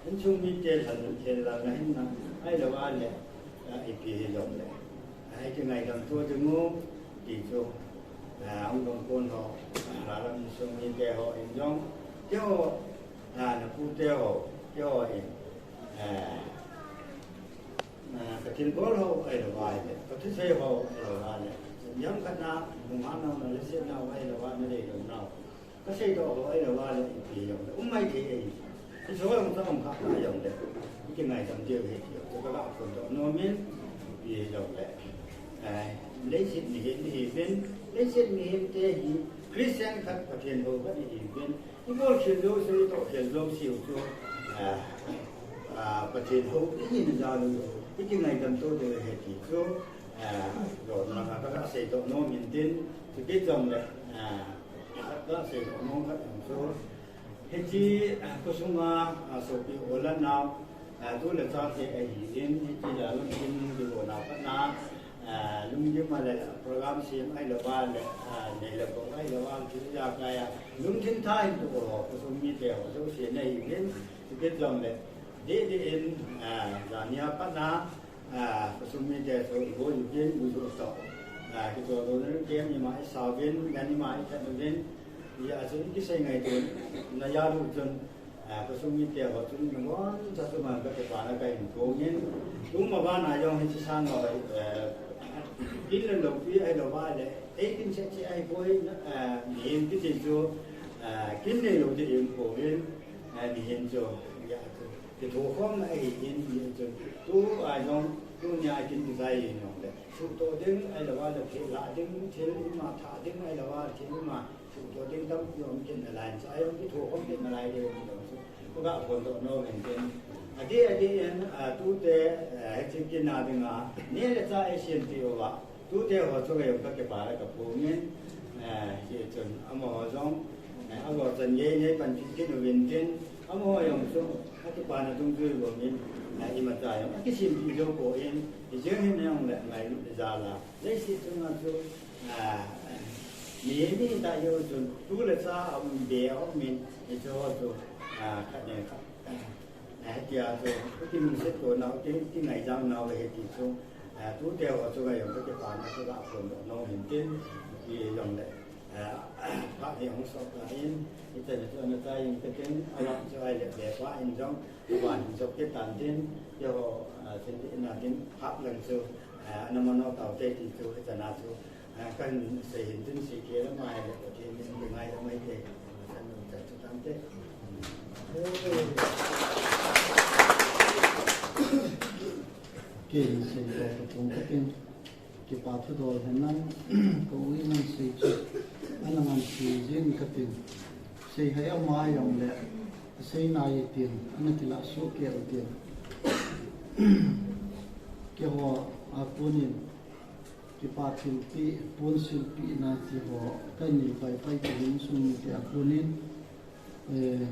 insung mite lhan, lhan lalna hinna ahilou le, ipi hijongle, ikingaidam to dingu ti chu, hung dong kon ho, la lam insung mite ho in jong, keiho, napute ho, keiho in, kathilbol ho ahilou le, kathusei ho ahilou le, jam khat na, bung hanauna le setnau ahilou le, nalei lounau, kaseidoh ho ahilou le, ipi jongle um maithei ahi. Hiche ho jong tobang khat ajongle, ikingaidam diu ahi ti chu kaga phondoh nom in, ipi jongle, leiset mihem ihiuvin, leiset mihemte hi Christian khat, Pathen hou khat ihiuvin, ibol khel jouse, itoh khel jouseu chu Pathen hou ihina jal u ikingaidam to diu ahi ti chu Seidoh nom intin, chukit jongle, ah, kaseidoh nom khat jong chu, hiche, ah, khosunga, ah, sopi u le nao, ah, tu le chate ahin, hiche a lungthim kigon a pat na, ah, lunggim a le program sem ahilouva le, ah, nei le gou ahilouva, thil ijakai a, lungthim tha in tu ho, khosung mite ho jouse nei hin, chukit jongle, deh deh in, ah, jani a pat na, Ah, khosung mite chu ibol uvin, uju toh. Ah, kichol dohna kem ima isah uvin, gan ima ithat uvin. Hijeh chun kisei ngaito na jal u chun, ah, khosung mite ho chun naboncha chu man kakipana kahin phong in. Tuma bana jong hiche sang ho, eh, kin le loupi ahilouva le, ei kin cheh cheh ahipoi, eh, mihem kiti chu, eh, kin neilou ding ahipouvin, eh, mihem chu, hijeh chun. Kithokhomna ahin, hijeh chun, tua jong, tunia kin kijai in jongle, suhtoh ding, ahilouva le, thil lah ding, thil ima thah ding, ahilouva, thil ima suhtoh ding tampi um kit nalai, chua jong kithokhom kit nalai ding, hijong chu, kaga phondoh nom in tin. Adeh, adeh in, ah, tute, eh, hiche kin a dinga, neh le chah eisempeh uva, tute ho chu kei jong kakipah le kaphong in, eh, hijeh chun amaho jong, eh, avo chan gei nei panpi kit uvin tin, amaho jong chu akipana dungjui bang in, eh, imacha jong akisempeh jou poi, hijeng hin jong le ngailut le jal a, leiset chunga chu, eh, mi, mi tah jong chun tu le cha aum be aum in, hiche ho chu, eh, khat le khat, eh, Hitia chu, kilungset to nau, ki, kingaijam nau ahi ti chu, eh, tute ho chu kei jong kakipana kaga phondoh nom in tin, hijong le, eh, phat hi hung sot tan, hichan a chu ana chai in katin, avang chu ahile, le pa in jong, aban hin jop kit tan tin, keiho, eh, chin ding na tin, phat lang chu, eh, ana mano taute ti chu, hichan a chu, Ah, kan sei hin tin sei kei lam ahile, Pathen in kingai lam ahi te. Kan nung chat chu tam te. Kei hin sei to katung katin. Kipa thudol hen lang, ka u in asei chu. Ana ngan sei jing katin. Sei hai ama jong le. Sei nai tin. Ana kilah soh kei tin. Keiho a kon in. Kipa thilpeh, pon silpeh na ti ho, kanei pai pai ti insung mite a kon in, eh,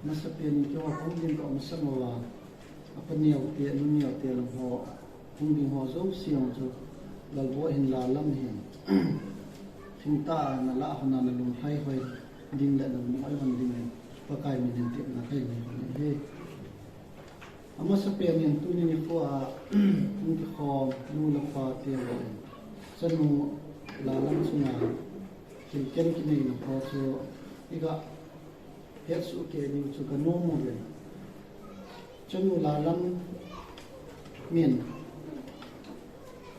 masapen in keiho kahung ding toh masang uva, apa neo te, nu neo te lam ho, hung ding ho jouse jong chu, Lalboi hin la lam hin, thingtah a nalah hon a nalung lhai hoi ding le nalung oi hon ding in, Pakai min in tepna kanei hon ahi. Amasapen in tuni nikho a, hung kikhom nu le pa te ho in, chanu Lalam chunga thilkhen kineina ho chu iga hetsoh kei diu chu kanom uvin. Chanu Lalam min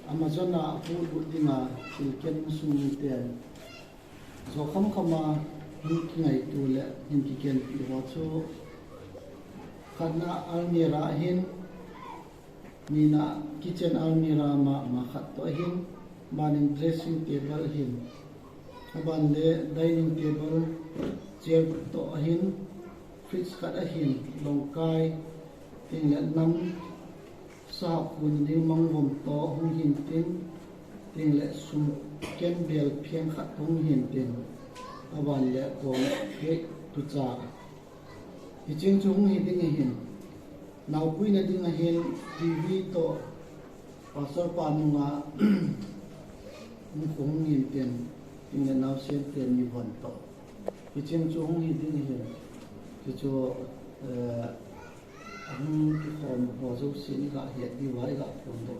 Amazon a ahuhlut dinga thilkhen insung miten Jo khamkham a hin kingaito le hin kikhenpi ho chu, khatna almirah ahin, nina kitchen almirah mama khat toh ahin, abanin dressing table ahin, aban le dining table chair toh ahin, fridge khat ahin, longkai, tin le nam, Sahap hun ding mangvom toh hung hin tin, tin le sum ken bel pheng khat hung hin tin, aban le kom phek tucha. Hicheng chu hung hi ding ahin, naopuina ding ahin, T V toh, Pastor pa nunga, hung khu hung hin tin, tin le naosen ten mi von toh. Hicheng chu hung hi ding ahin, hichu, eh, Ahung kikhom ho jouse in iga het diuva iga phondoh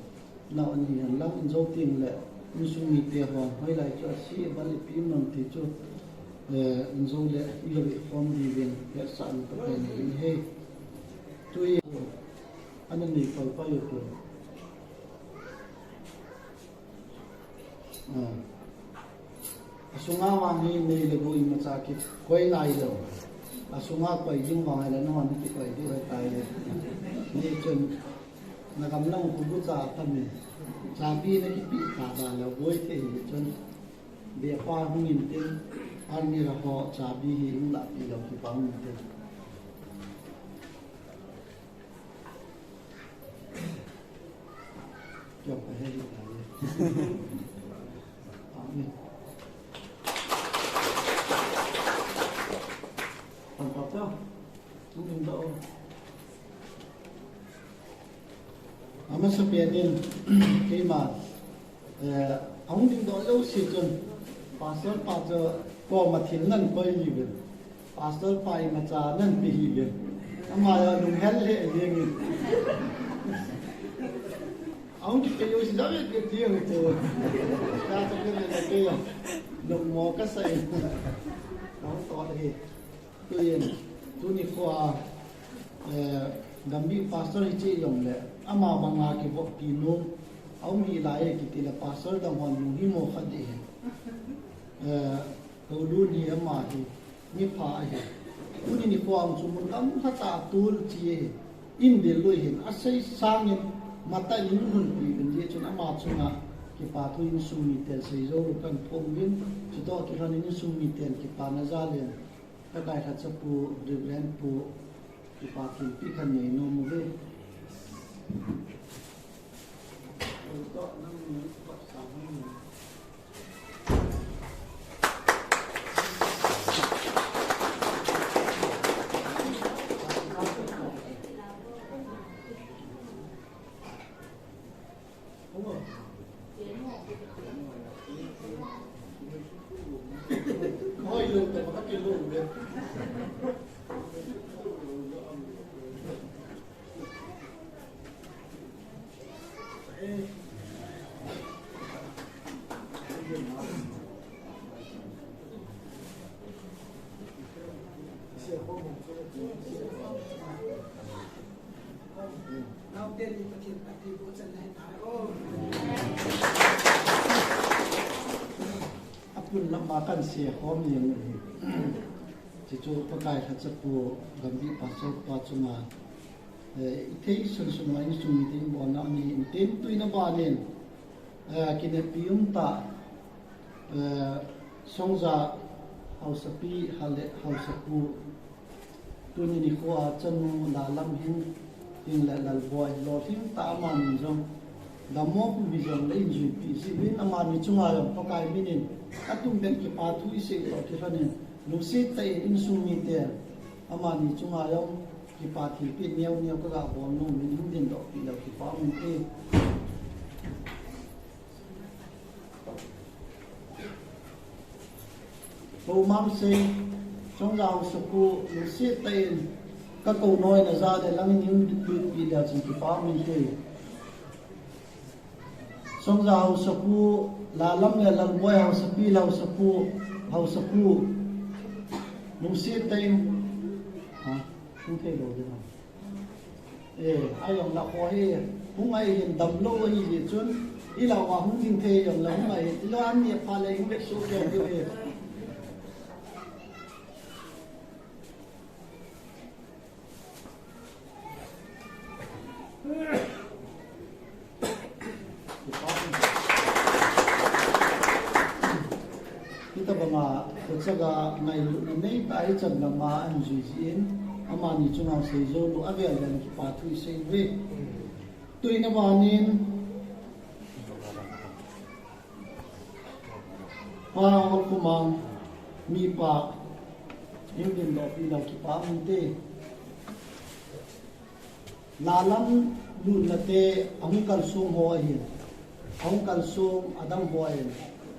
nau ahi henlang, in jou teng le insung mite hon hoilai chu ase, aban ipi um am ti chu, eh, in jou le iga ve khom diuvin hetsahna kahin nei ahi. Tui ana nei pai pai u chu. Ah. Asunga vang hi nei le gou imacha kikoi nailou. Asunga koi ding vang hile nangho kikoi diu ahitai. Hichun nagam lang khu gucha atam in. Chabi nakipeh ta da lou boi thei hichun. Bepa hung in tin, almirah ho chabi hi hung lahpeh lou kipah hung in tin. Kya kahe hi tai. Papa, tu minta o. Amasapen in, keima, eh, ahung dingdoh jouse chun, Pastor pa chu koma thil nan koi jiuvin. Pastor pa imacha nan pe jiuvin. Ama jong lunghel lheh jengin. Ahung kipe jouse jong ipi ti jong chu. Cha cha pe le le ke jong. Lungmo kasa in. Ahung toh hi. Tuin, tuni khoa, eh, Gambih Pastor hiche jongle, ama banga kivoppi nom aum hih lai e kiti le Pastor dang hon lunghimo khat ding ahi. Eh, Houlun hi ama hi, mipha ahi. Tuni nikhoa jong chu mun gamlha tah a tol che ahi. Indel lou ahin, asei sangin, matah in lunghon pi uvin jeh chun ama chunga kipa thu insung miten seijou lou kahin phong uvin, chutoh kilhon in insung miten kipana jal in, Pakai lhacha pu, Reverend pu, kipa thilpeh khat nei nom uve. Apun lama kahin seikhom jeng u ahi. Chuchu Pakai lhacha pu Gambih Pastor pa chunga, eh, ithei sunsun uva insung miten bolna ahi intin tuin abanin, eh, kinepi umtah, eh, Songja haosapi hale haosapu Tuni nikhoa chanu Lalam hin, hinle Lalboi, lolhing tah amani jong, dammo pum hijongle injuipi jeh uvin amani chunga jong Pakai minin, atum beh kipa thu isei toh kilhonin, lungset tah in insung miten, amani chunga jong kipa thilpeh neo neo kaga bol nom in, hung dingdoh peh leu kipa um inte. Pu Mamsei, Songja haosapu, lungset tah in, kakou noina jal le langin hung dingdoh peh leu chun kipa um inte. Songja haosapu, Lalam le Lalboi haosapi, haosapu, haosapu, lungset tah in, ha, hung thei lou ding ham. Eh, ajong la kho hi, hung ahi hin damlou ahi jeh chun, ilah uva hung ding thei jong la hung ahi, ilo an ni pha le hung le su keu keu hi. Hitabanga, kochaga ngailutna neitah ichan lama ahin jui jeh in, amani chunga seijou lou, avel vel kipa thu isei uve. Tuin abanin, Pa Holkhomang, mipa, hung dingdoh peh leu kipa um inte. Lalam lutna te ahung kalsong ho ahin, ahung kalsong adang ho ahin,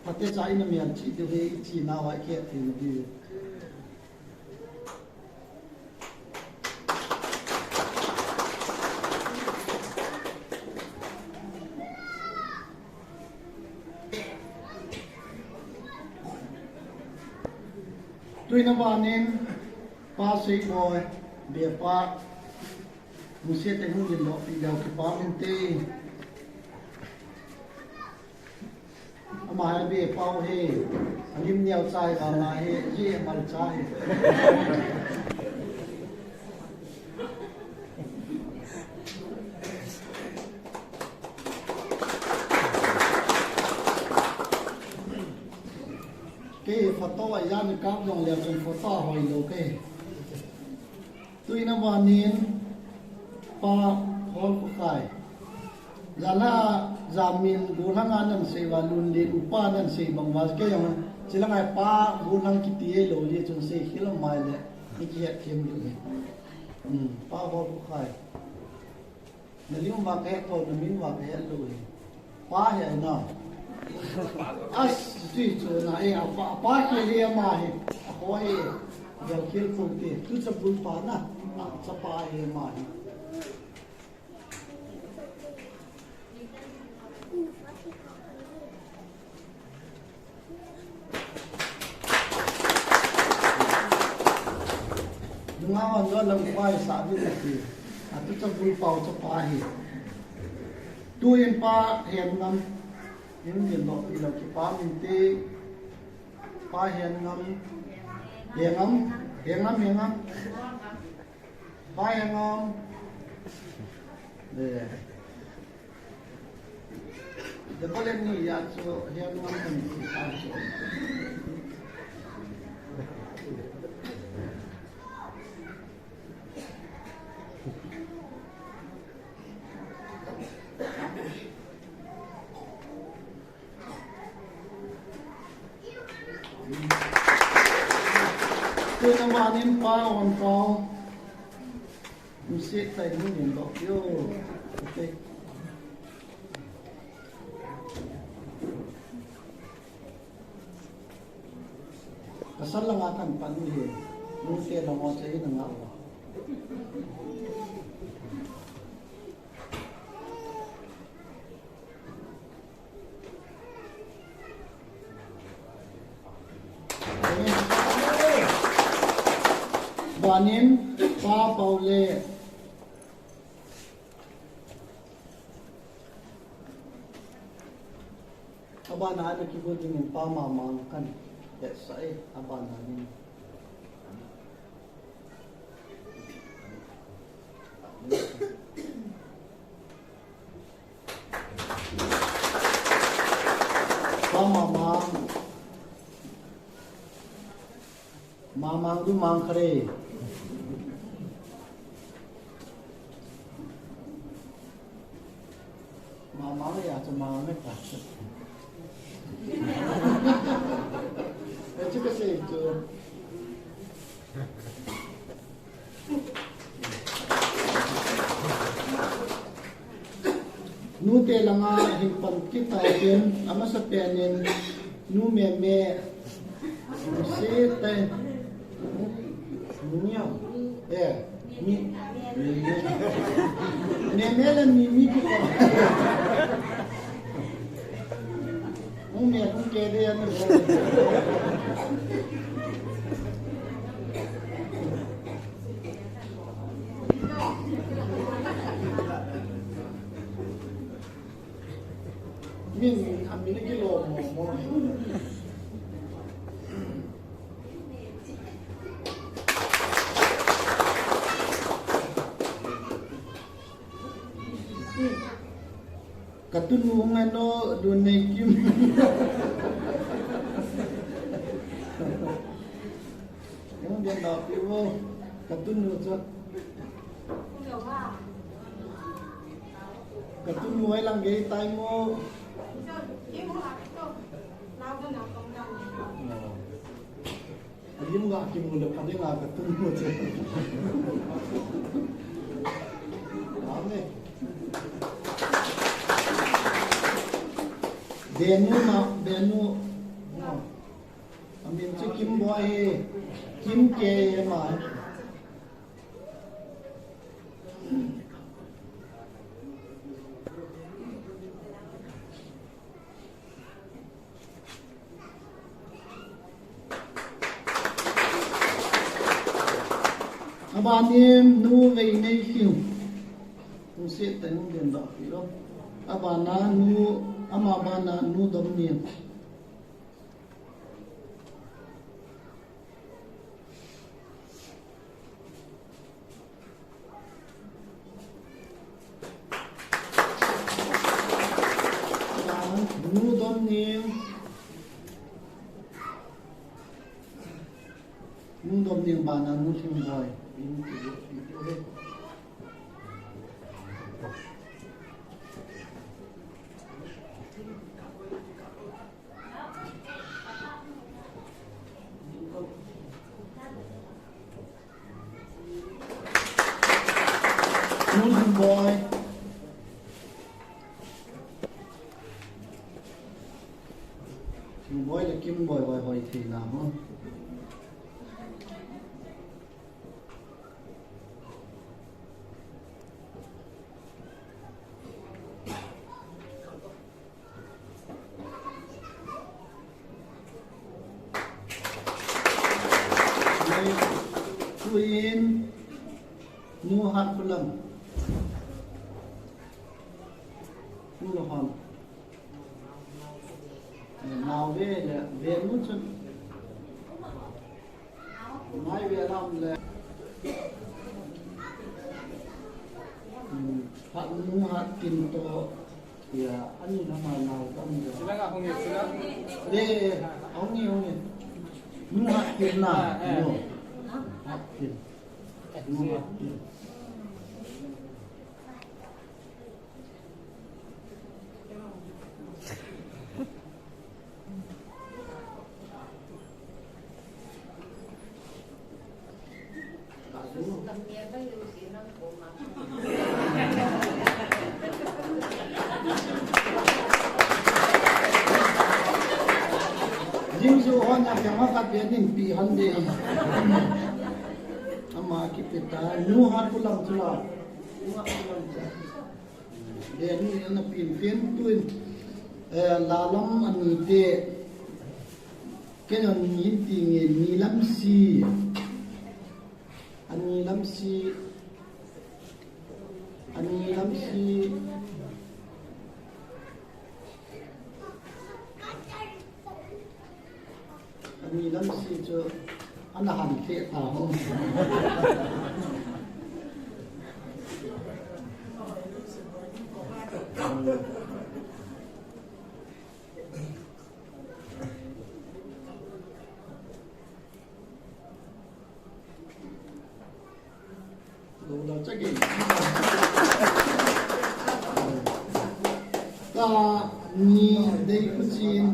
phatecha ina melchih diu ahi, ichi nauva ikhet thei diu. Tuin abanin, Pa Seiboi, Bepa, lungset tah in hung dingdoh peh leu kipa um inte. Ama hi Bepa u ahi, alim neo chai vang ahi, ji malcha ahi. Kei photo a ijat in kap jong leu chun photo a hoilou kei. Tuin abanin Pa Holkhokhai. Jana Jamin Gollhang a nan sei uva, Lunlen upa nan sei bang uva, kei jong, chilanga pa Gollhang kiti ei lou jeh chun sei khel mai le, ni kihet them lou. Hmm, pa Hol Pu Khai. Na lim uva kahe thou, na min uva kahe lou e. Pa hi ai na. As, ti chu na e, a pa, a pa hi hi ama hi. A ko hi. Gal khel pu ti. Tu cha bul pa na. A cha pa hi ama hi. Nunga wan jo lam pai sa di na ti. A tu cha bul pau cha pa hi. Tu in pa Hengam. In din lo, in lo ki pa min ti. Pa Hengam. Hengam, Hengam, Hengam. Pa Hengam. Eh. Double ni ya chu Hengam ni ta chu. Tun amanin pa on pau. Msi tai ni ni lo yo. Okay. Ka sal langa kan pan ni. Nute langa chai na nga wa. Banin, pa Paule. Abana ana kigo dingin pa Mamang kan. Yes, ai, abana ni. Pa Mamang. Mamang du mang kare. Mamang ya chu mang ne ka. Achu ka sei chu. Nute langa hin pan kit tau hen, amasa penin, nu Meme, nu se tai, nu niam, eh, mi, mi, mi. Meme le mi, mi ko. Hung me hung ke de ya na. Min, a min kilo mo mo. Ka tunu ngai no, du nei kim. Yung din da pi wo. Ka tunu cho. Ka tunu ai lang gei tai mo. Alim nga kimu le pade nga ka tunu che. Amen. Benu ma, benu. Amin chu Kim Boi he. Kim K ma. Abanin nu Veinei Hing. Nu se ta nu den da pi lo. Abana nu, ama bana nu Domnin. Nu Domnin. Nu Domnin bana nu Lhingboi. In ki, in ki, in ki. Boi le Kimboi hoi hoi theina ho. Tuin, Nu Hatkhulam. Nu Lohon. Nao ve le, ve nu chun. Mai ve lam le. Hmm, Hat Nu Hatkin to. Ya, ani na ma nao tam le. Sila nga hong ye, sila. Le, hong ye, hong ye. Nu Hatkin na. Ah, eh. No. Hatkin. Nu Hatkin. Jing su hon ya, kya ma kat ya nin pi hon de. Ama kipeta, Nu Hatkhulam chula. Nu Hatkhulam chula. Deni ana pin pin tuin, eh, lalam ani te. Kenya ni hin ti nge, Nilamsi. Ani Lamsi. Ani Lamsi. Ani Lamsi chu ana han theh ta ho. Lo lo chake. Ka ni dei khuchin.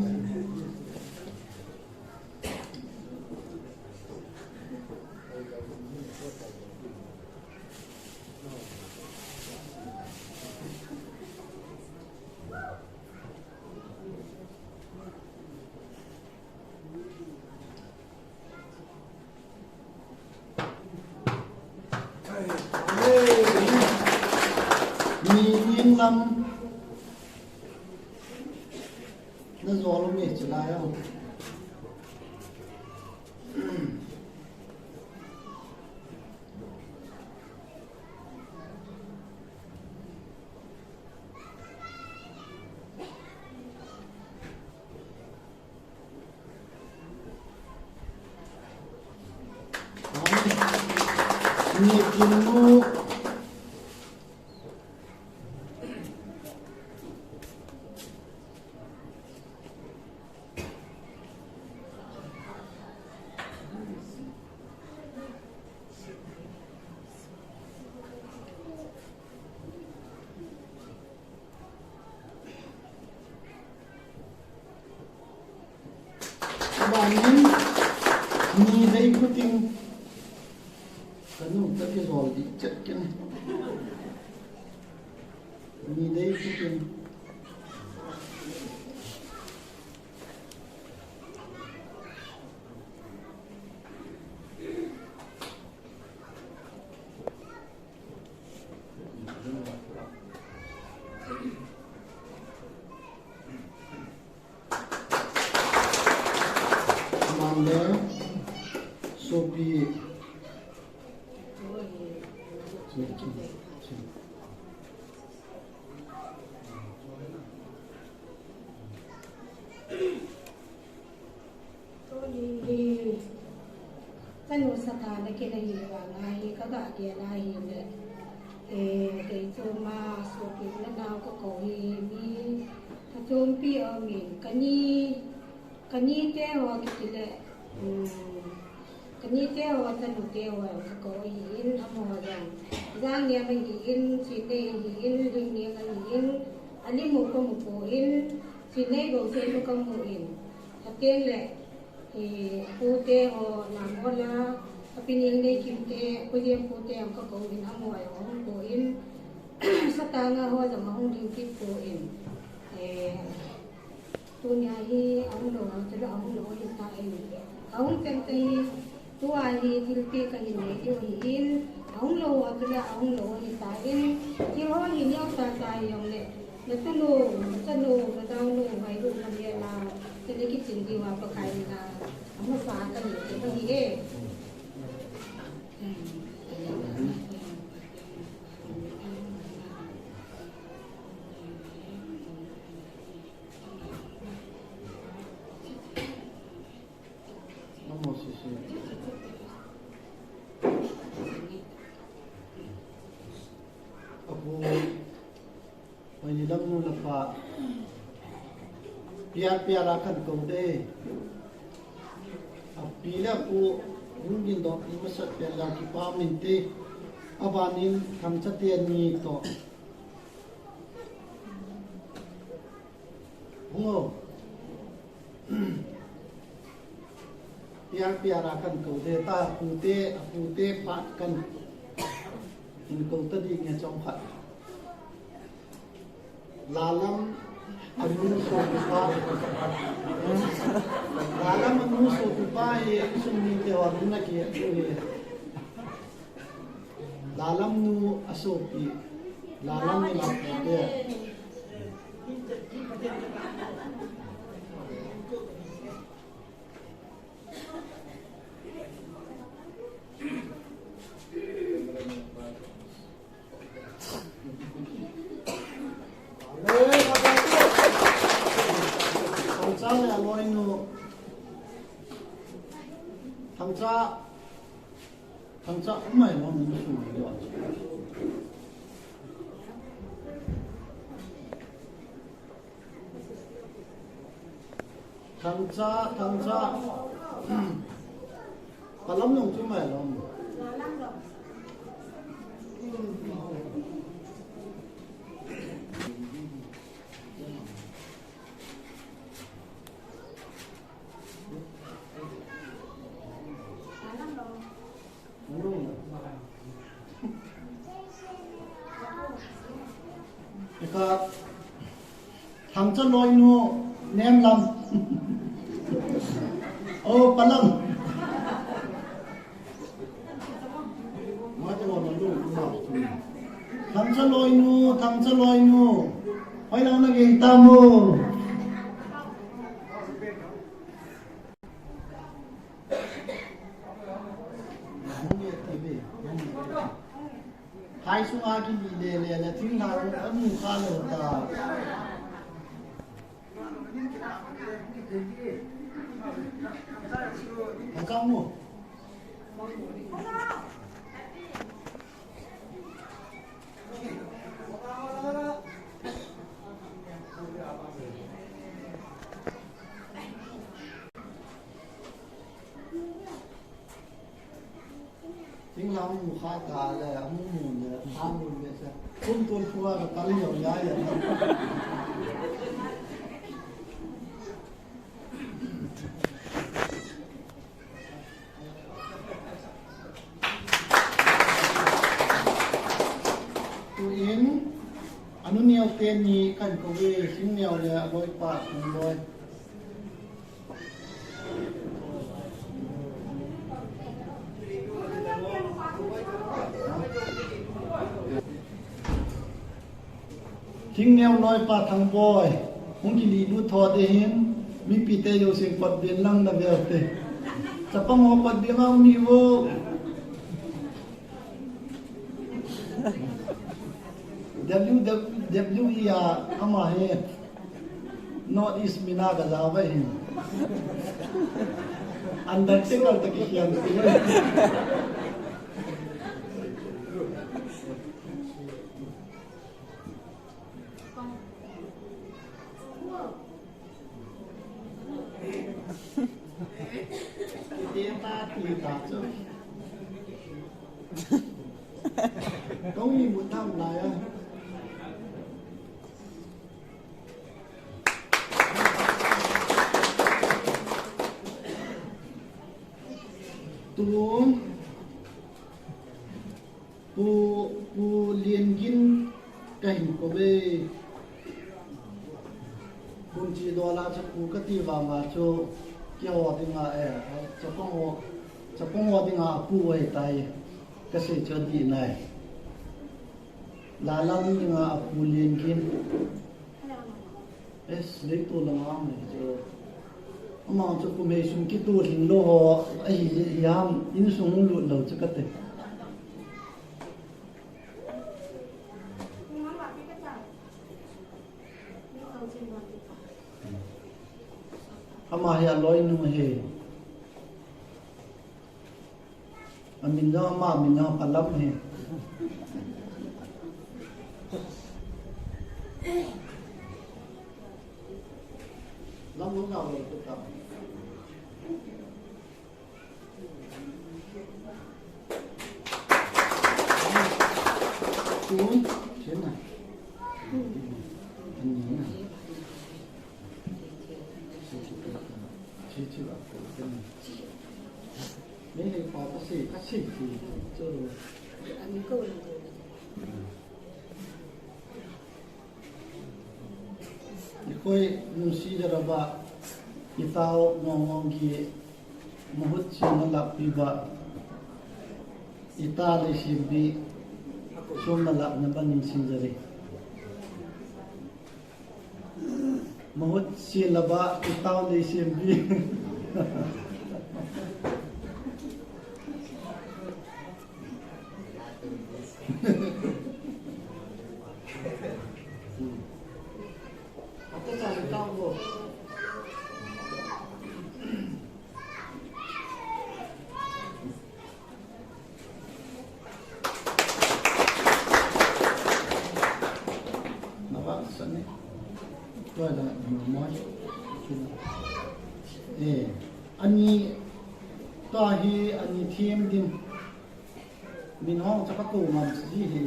Ni ning lam na zolo me chilai a. Ni kin nu. Abanin, ni dei khuting. Kanu ta ke zol di chet ken. Ni dei khuting. Mande, sopi. Tuni hi, kanu sata na kina hi vang a hi, ka ga gel a hile. Eh, kei chu ma sopi na nau ka kou hi mi, ka chumpi a min, ka ni, ka ni te ho kiti le, um, ka ni te ho, ka nu te ho, ka kou hi in, amaho jong. Jang ni a ma hi in, chin nei hi in, ling ni a ma hi in, ali mu ka mu po in, chin nei go se ka mu in. Ateng le, eh, apute ho, Namol a, api Ningneikim te, apu Jempute ang ka kou in, amaho jong ahung kou in, satang a ho jong ahung ding kit kou in. Eh, Tunia hi ahung lou ho chule ahung lou ahitan. Ahung chengcheng hi tua hi thilpeh kahin nei diu ahin, ahung lou ho chule ahung lou ahitan. Thil ho hi neo chacha hijongle, nachanu, nachanu, najaonu, ngailu, nalhela, chule kichen diuva Pakai mina amasa kahin ti ahi e. Namo sisi. Apu, Hoinedamnu le apa, piar piar a kakou te. Api le apu, hung gin doh, i masat pen le kipah um inte. Abanin Thangcha teni toh. Hung. Piar piar a kakou te, ta apu te, apu te phat kakou ta ding nge chomkhat. Lalam anu sopipa. Lalam anu sopipa hi insung mite ho nunga kihe. Lalam nu asopi. Lalam nu la te. Thangcha le aloinu. Thangcha. Thangcha, umai lo, mun sung lo. Thangcha, Thangcha. Palam nung chu mai lo. Eka, Thangcha loinu, nemlam. O, palam. Thangcha loinu, Thangcha loinu. Hoilang nagei tam o. Phai sunga kili le le le, thinglhang amu kha lou ta. Achang mo. Thinglhang mu kha ta le, amu mu le, amu le sa. Kum tun pua ka kal yo ya ya. Tuin, anu neo teni kakou ve, Thingneo le aloipa Thingloi. Thingneo loipa Thangboi, hung kili lut tho te hin, mipite jousen patbeng lang na vel te. Chapang ho patbeng a um ni vo. W W E a ama hi North East mina ka ja vai hin. Undertaker ta ki hian. Kiti ta, kiti ta chu. Kong ni mu tam lai a. Tu. Pu, Pu Liangin kahin kou ve. Pu Chi Dola chu pu kati vanga chu keiho dinga, eh, chapang ho, chapang ho dinga apu ahitai. Kasei chu adih nai. Lalam dinga apu Liangin. Es, leitu langa mai chu. Ama chu kum hei sum kitu lhinglou ho, ahi, hiam, insung hung lut lou chu kati. Ama hi aloinu ahi. Amin jong ama min jong Palam ahi. Lam lung nau lei tu tam. Tun, chen na. Ani na. Chi, chi ba ko chen na. Ni hei pa ka sei, ka sei, sei, sei. Nikoi nungsi jaraba itao ngongong gi mahut sina lakpi ba ita le simpi sum na lakna ba nungsi jari. Mahut sila ba itao le simpi. Eh, ani tahi ani them din. Min hong chapa ko ngam si hi.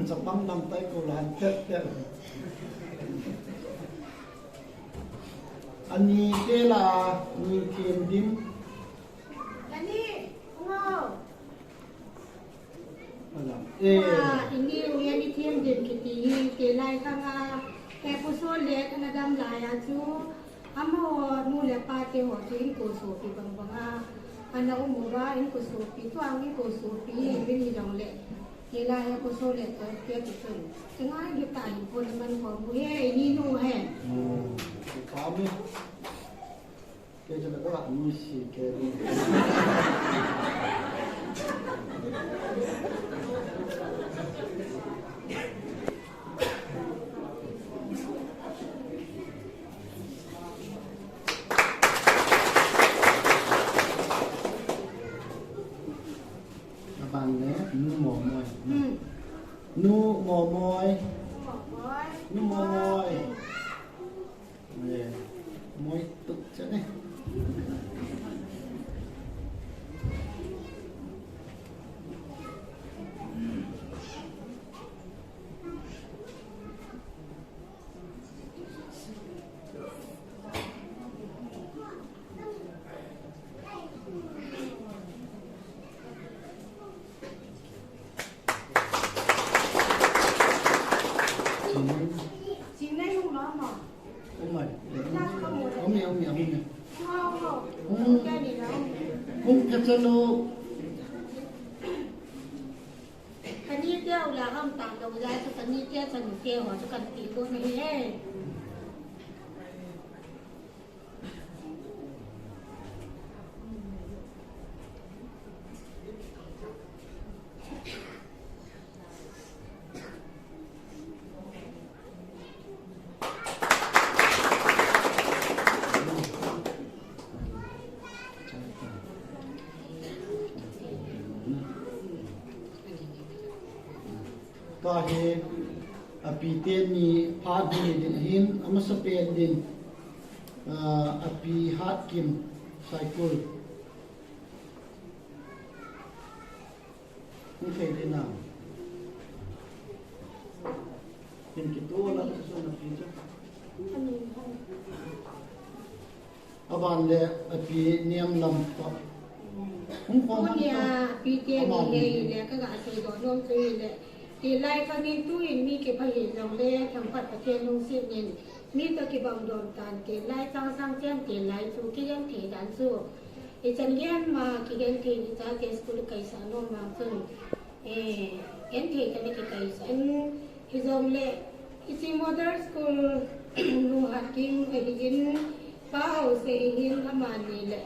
Chapang lam tai ko lan tet tet. Ani te la, ni them din. Ani, ngo. Ala. Eh. Wa, ini u ani them din kiti hi, te lai khanga, ke pu so le, kana dam lai a chu. Amaho nu le pa te ho chu inko sopi bang bang a, ana um uva inko sopi, tua inko sopi, min hi jong le. Hilai a ko so le to ke ti chun. Chunga hi ta hin ko man ko bu he, ni nu he. Oh, ka mi. Ke jala ka nu si ke. Aban le, nu Momoi. Hmm. Nu Momoi. Momoi. Nu Momoi. Moi tuk chane. Chinai hung lo mo? Umai. Umi, umi, umi. Hung. Hung kachalo. Kani te u la ham ta lo ya chu kani te chan te ho chu kan ti ko ni he. Tua hi, api teni phat ni din ahin, amasapen din, ah, api Hatkim Saikul. Hung thei ding na. Hin kitoh la chu na pi chu. Aban le api Niamlam pa. Hung khom han. Nia, pi teni le ka ga sei doh nom chu le. Ti lai kha ni tu in mi kipah hi jong le, thangpat Pathen lungset in. Mi toh kibang dom tan, ken lai chang sang chen ken lai chu kigen thei dan chu. Ichan gen ma kigen thei ni chate school kaisah nom ma chun. Eh, gen thei tah in kikaisah in, hijongle, hiche model school, Lunghat King ahin, Pa Haose ahin, amani le,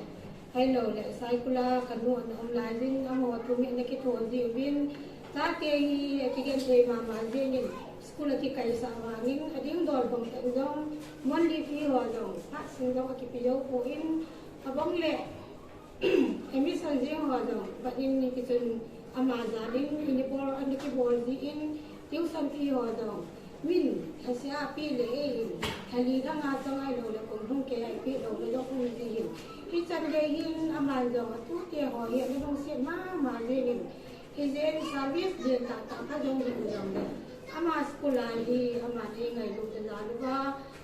ahilou le, Saikul a kanu ana um lai jin, amaho thu mi ana kitho jiuvin, chate hi akigen thei mama jingin, school akikaisah vangin, ading dol bang tah in jong, monthly fee ho jong, phat sung jong akipe jou poi, abang le, admission jing ho jong, but in hiti chun ama jal in, in bol, ana kibol ji in, tuition fee ho jong, min, lhaseh a pe le, eh, in, lhali lhanga chang ahilou le, kum lhung kei a pe lou le, jong um ji hin. Hichan gei hin, aman jong, atute ho hi, ana lungset mama jingin, Hiche service jen tahtah khat jong hi u jongle, ama school a hi, aman eingailut jal uva,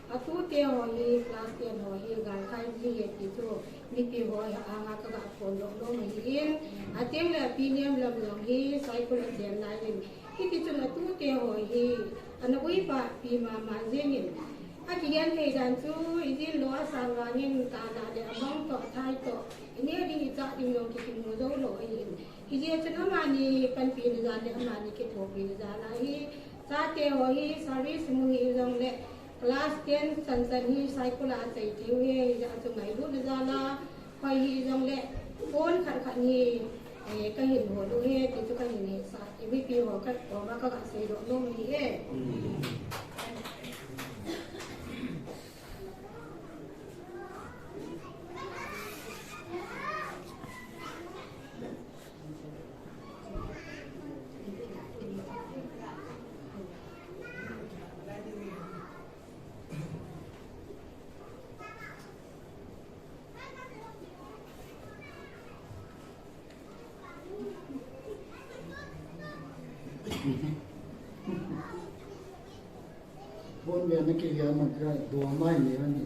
atute ho hi, class ten ho hi, galkai ji ahi ti chu, mipi ho hi, anga kaga phondoh nom ahin, ateng le api nem lam jong hi, Saikul a chen lai in, hiti chun atute ho hi, ana uipa pi mama jingin, akigen thei dan chu, ijin lou a sang vangin, tana le amang toh, athai toh, ine ding ichah ding jong kikimu jou lou ahin, Hijeh chun amani panpina jal le amani kithopina jal a hi, chate ho hi service mu hi jongle class ten chan chan hi Saikul a achai thei u ahi, hijeh chun ngailutna jal a hoi hi jongle phone khat khat hi, eh, kahin hol u ahi, ti chu kahin hetsah, mipi ho koma kaga seidoh nom ahi e. Bon, bia na kilian man ka do mai ni ani.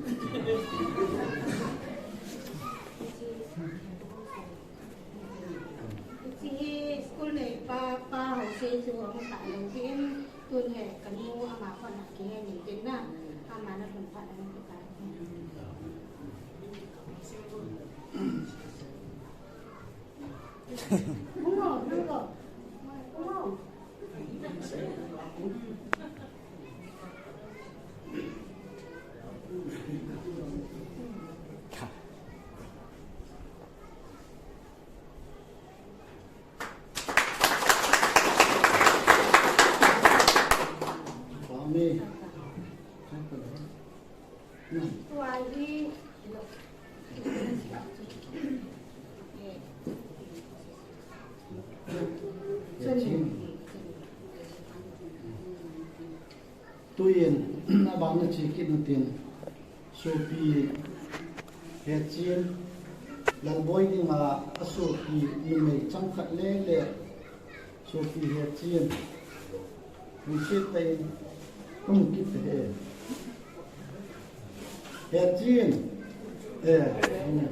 Hiche hi school neipa, Pa Haose chu ahung tah lou ding in, tun hi kanu ama khut a kihe ni tin na, ama na lhun phat a na kipa. Tuin, abang na che kit nu tin, Sopi Hechin, Lalboi dinga asopi numei changkhat lele, Sopi Hechin. Hung sit tah in, hung kit tah e. Hechin. Eh, hung.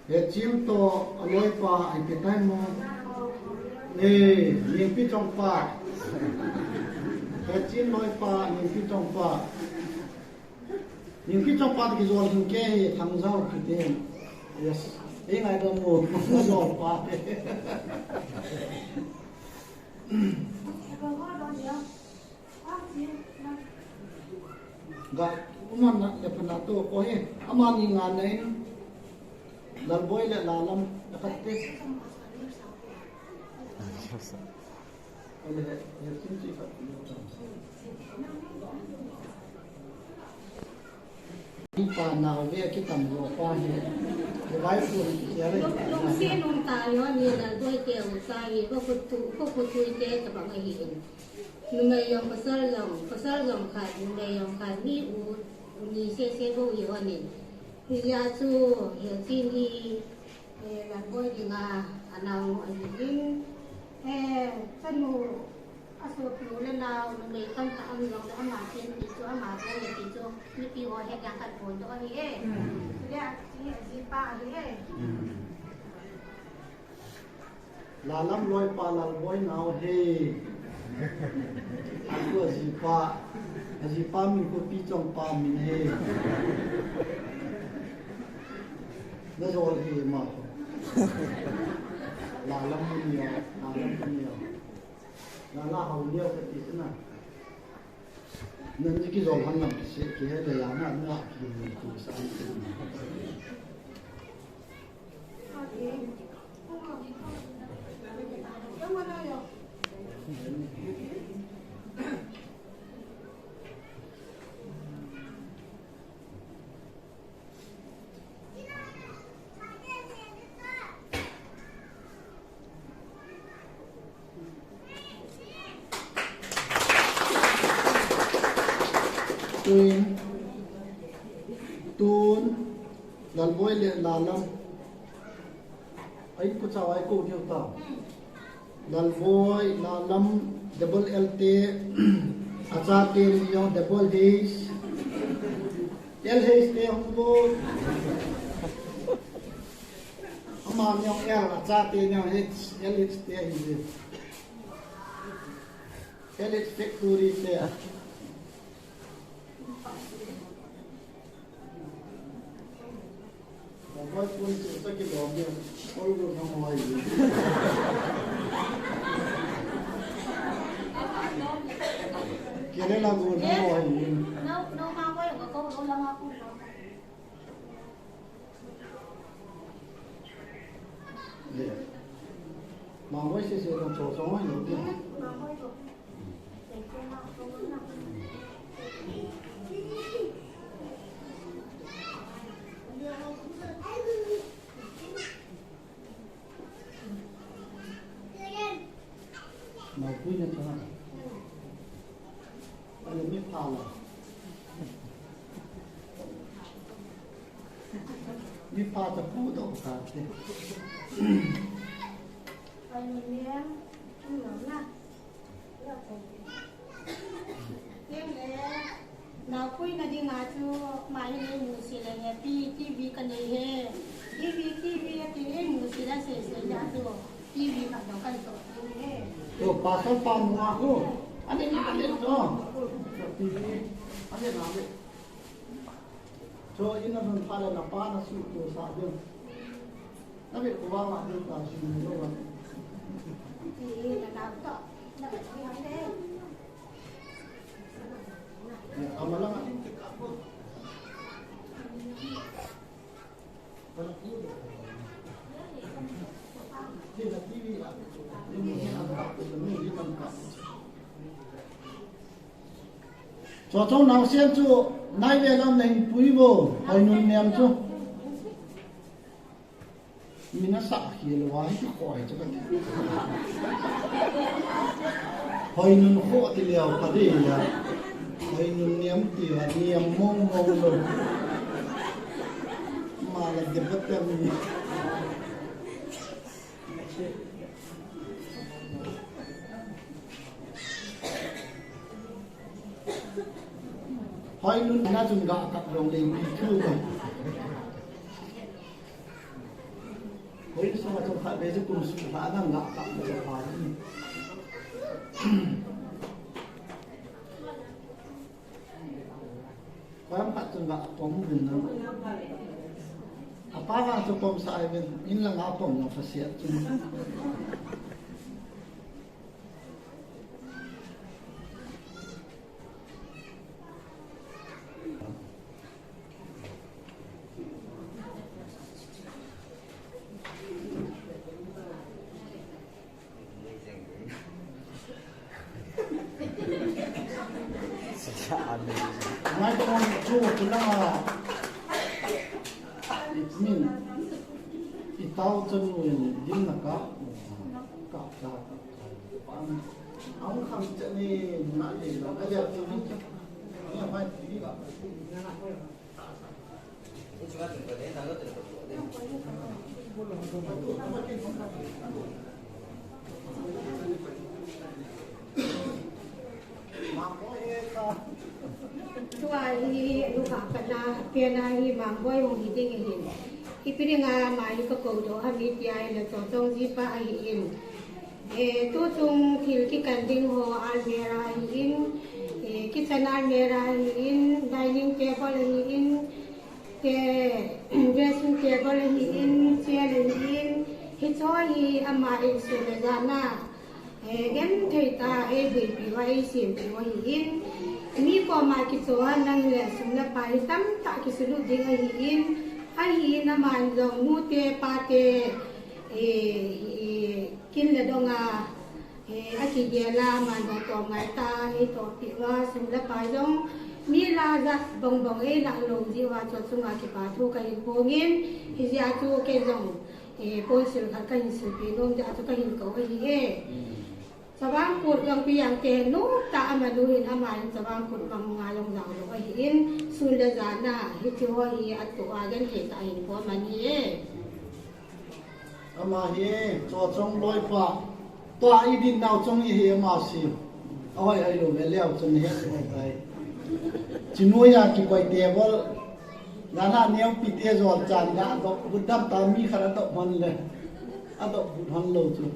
Hechin toh aloipa ipi tai mo. Eh, Ningpi Chongpa. Hechin loipa, Ningpi Chongpa. Ningpi Chongpa toh kijol hing kei, Thangjao kiti. Yes. Ei ngaidam mo, jol pa. Ga, uman na, le pana to, ko he, amani nga na in, Lalboi le Lalam, na khat te. Ole he, he, sim si khat. Pa nao ve kitam lo pa hi. Ke vai pu ya le. Lungset um ta yo ni Lalboi te u sa hi, ko kutu, ko kutu te tabang ahi. Numei jong pasal jong, pasal jong khat, numei jong khat, mi u, u ni sese bou hi hon in. Hijeh chun, Hechin hi, eh, Lalboi dinga, anao ahi in. Eh, chanu, asopi u le nao, numei tamtah um jong le ama chen ti chu, ama bou ti chu, mipi ho het yang khat phondoh ahi e. Hmm. Chule, chi, ajipa ahi e. Hmm. Lalam loipa Lalboi nao he. Atu ajipa. Aji pa min ko pi chong pa min he. Na jol he ma. La lam mun ya, la lam mun ya. La la hau ya ka ti na. Nan ji ki jol han lam ki se ki he la ya na na ki ni ku sa ni. Tun, tun, Lalboi le Lalam. Ai, ko cha ai ko diu ta. Lalboi, Lalam, double L te, acha te ni jong double H. L H te hung bo. Ama ni jong L, acha te ni jong H, L H te hi. L H factory te. Kerala go na ho hai. Mangoi se se dong cho cho mai lo. Mangoi na cho na. Ani mi pha la. Mi pha ta pu do ka te. Ani mi na. Napuina dinga chu, mai nei musi le he, pi T V ka nei he. T V, T V ati nei musi le se se ya chu. T V ka do kan to he. To pasal pa mua ko. Ani na le to. Ani na le. Cho ina nun pha le na pa na su to sa de. Na be ko wa ma de ta su ni lo wa. Ti na na to. Na be ti ha de. Ya, ama la ma. Cho cho nau sian chu nai ve lam nei pui bo, hoi nun niam chu. Mina sa khi lo wa hi koi chu ka ti. Hoi nun kho ti leo pa de ya. Hoi nun niam ti la niam mong mong lo. Ma la de pa te mi. Hoi nun na chun ga kap rong le mi thu ka. Hoi sa ma chun kha be chu kum su kha na ga kap le pha ni. Pam khat chun ga pom din na. Apa ga chu pom sa ai bin in la ga pom na pa sia chun. Ngai ko chu ko la. Min. I tau chanu in din na ka. Ka ka. Ang kham chani na ni na ka ja. Ni mai ti ba. Tua hi, lukha kana, pena hi Mangboi hung hi ding ahin. Ipi dinga mai ka kou doh ham iti ahile Chochong jipa ahin. Eh, tuchung thil kikan ding ho almirah ahin. Kitchen almirah ahin, dining table ahin, te, dressing table ahin, chair ahin, hiche hi ama in sun le jan a, eh, genthei tah a eiboipi uva eisempeh u ahin, mi koma kichoh a nang le sum le pai tamtah kisuhlut ding ahin, ahin aman jong nute pate, eh, eh, kin le dong a, eh, akigel a, aman jong tomngai tah a eitohpeh uva, sum le pai jong mi lah a jat bang bang eilah lou jeh uva chu achunga kipa thu kahin phong in, hijeh a chu kei jong, eh, ponsil khat kahin silpeh nom jeh a chu kahin kou ahi e. Chavang Kut jong pi jong te nom tah a amanu hin, ama hin Chavang Kut mang nga jong jao lou ahin, sun le jan a hiche ho hi atoh a genthei tah a ahin phong ahi e. Ama hi, chu chong loipa. Tua idin nau chong ihi ama si. Ahoi hoi lou ve leu chun he hoi tai. Chimui a kikoi table. Nana neo pi te jol chan ga dop, gudam ta mi khat adop hon le. Adop gut hon lou chu.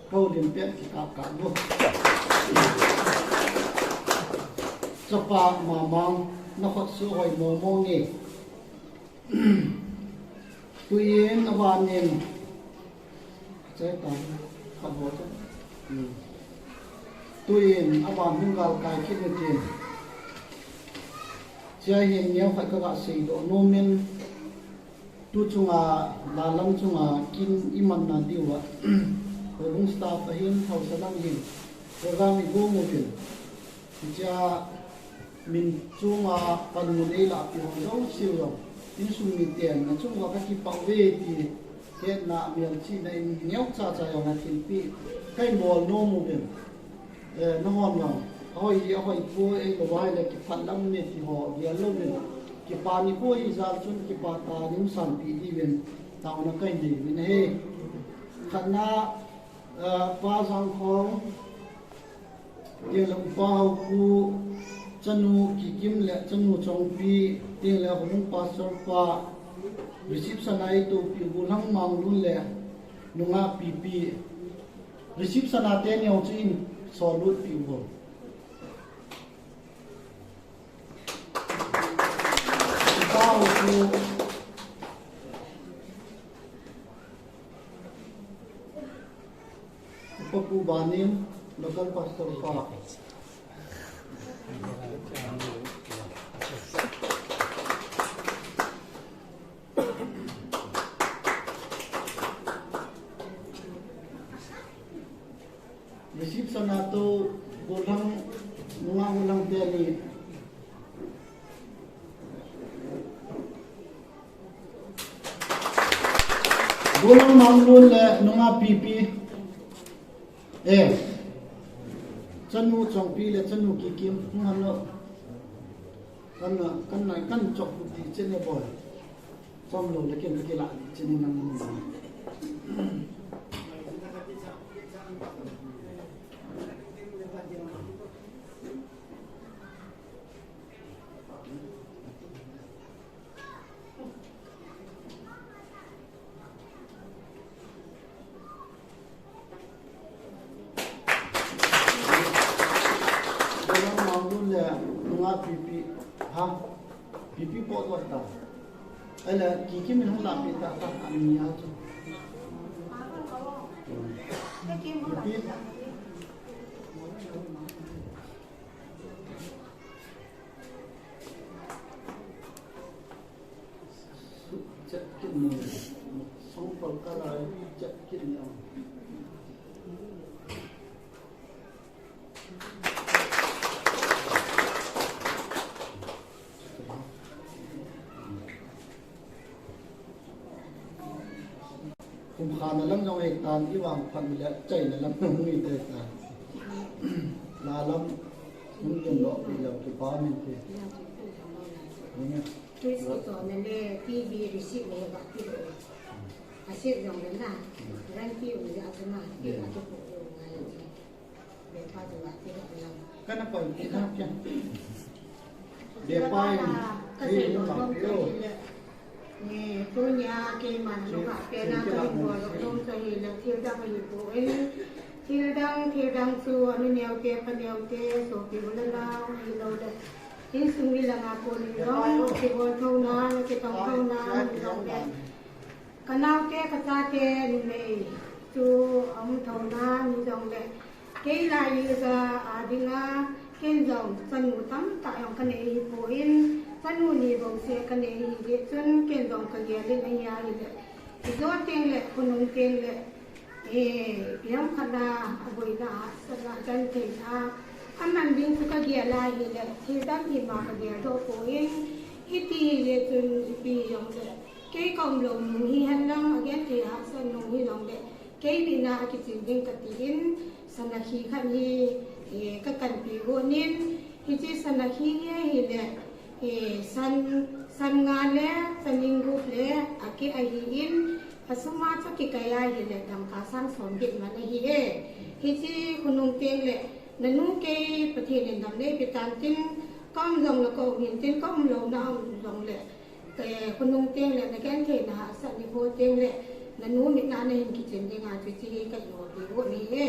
Ko lim pet kikap kap bu. Chapa mamang, na khut su hoi mo mo nge. Tuin aban in, chai ta, khat ho chu. Hmm. Tuin aban hung galkai kit u tin. Chai hin neo khat ka ga seidoh nom in, tu chunga, la lam chunga, kin iman na diu a. Houbung staff ahin, haosa lam hin, program igong uvin. Hichea min chunga panmun eilahpeh ho jouse jong, insung miten nachung uva kakipah uve ti hetna melchihna in neocha cha jong athilpeh kahin bol nom uvin. Eh, nahon jong ahoi hi ahoi poi, ahilou ahile kiphat lam e ti ho gel louvin, kipa nikho hi jal chun kipa tah in umsanpeh diuvin taona kahin nei uvin ahi. Khatna, eh, Pa Jangkhong, Tengle Upa Haokhoh, chanu Kikim le chanu Chongpi, tengle Houbung Pastor pa, reception a eitohpeh u Golhang Manglun le nungah Pipi, reception a teni jong chu in sollut peh u. Upa Haokhoh. Upa Pu Banin, local pastor pa. Reception a toh, Golhang, nungah Golhang teni. Golhang Manglun le nungah Pipi. Eh. Chanu Chongpi le chanu Kikim. Hung hon o. Kan na, kan na, kan chok pu ti chen e boi. Chom lou le ken ka kilah ti chen e nang. Golhang Manglun le nungah Pipi, ha? Pipi po ko ta. Ahile Kikim in hung lahpeh ta ta ani a chu. Pipi. Chet kit ni, song pal ka lai, chet kit ni ang. Kum khat na lam jong ahitan, i vangphat le chaina lam jong hung hite tan. La lam hung kin lo pi lo kipa min te. Ni nge. Tui si to na le T V receipt le ba ti lo. A se jong le na. Ran ti u ya tu na. Ti la tu ko yo ngai. Kana pa, kana pa. Depa in, ka sei lo nom ka hile. Ni tunia keiman nungah pena ka hin bol nom ka hile, thil dang ka hi poi. Thildang, thildang chu anu neo te, pa neo te, sopi u le nao, ahilou le insung mi langa kon in jong, kibol thouna, kitong thouna, ahilou le ka nao te, ka cha te, numei chu aum thouna, ahilou le kei lai a dinga, ken jong chanu tamtah jong ka nei hi poi, chanu ni bou se ka nei hi jeh chun, ken jong ka gel in ahi a ahile, i jo teng le, khonung teng le, Eh, ipi ham khat a, aboina a, sana genthei a, aman ding chu ka gel a ahile, thil dang ima ka gel doh poi, hiti hile chun ipi jong le, kei ka um lou nung hihen lang, agenthei a, sana nung hi jong le, kei bina a kichin ding ka tin, sana khi khat hi, eh, ka kanpi got in, hiche sana khi hi ahile, eh, san, san nga le, san ing gup le, akeh ahin, Asum a chu kikai a ahile dangka sang som bit man ahi e. Hiche khonung teng le, nanu kei Pathen in dam nei pe tan tin, ka um jong le ka um hin tin, ka um lou na um jong le, eh, khonung teng le na genthei na hahsat ni ho teng le, nanu mit na na hin kichin ding a chu hiche hi ka ipi got ahi e.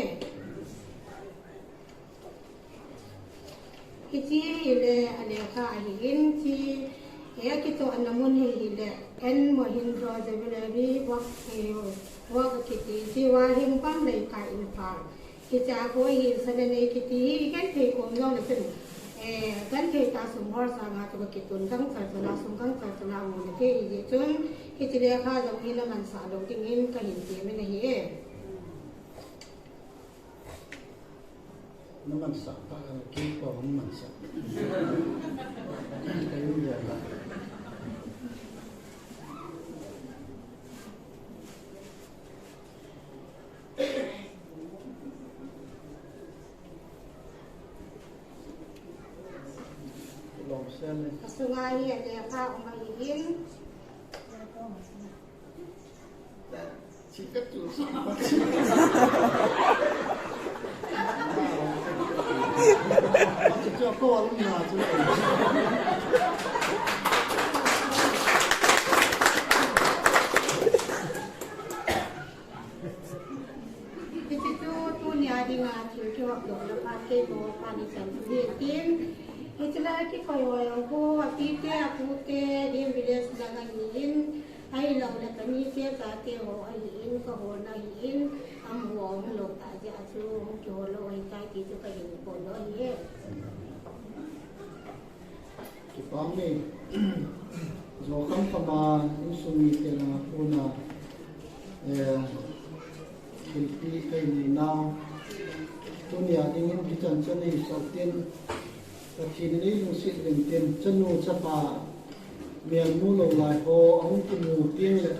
Hiche hi le alekha ahin, hiche hi akichohna mun hi le N Mohindra Jewellery Work, eh, Work akiti, hiche Wahing Pam Leikai Imphal. Hiche a koi hi sana nei kiti hi, genthei kom jong le chun, eh, genthei tah sum hol sanga chu ka kitun gangchal chal a, sum gangchal chal a mu le te hi jeh chun, hiche lekha jong hi na mansah lou dingin ka hin temin ahi e. Na mansah ta, kei pa hung mansah. Ka yun ya la. Long sel le. Asunga hi alekha um ahin. Hiche chu tunia dinga thil kihop dohna phat keiho phat ichan chu hi tin. Hiche lai kikoi ho jong khu apite, apute, Dim village lang ahin, ahilou le kanite chate ho ahin, kaholna ahin, amaho ahung lou tah jeh a chu hung kihol lou ahitai ti chu kahin phondoh ahi e. Kipa um e, jo khamkham a insung mite langa kona, eh, thilpeh kahin nei nau. Tunia dingin hichan chan nei sah tin, Pathen in eilungset uvin tin, chanu chapa mel mu lou lai ho ahung kimu teng le,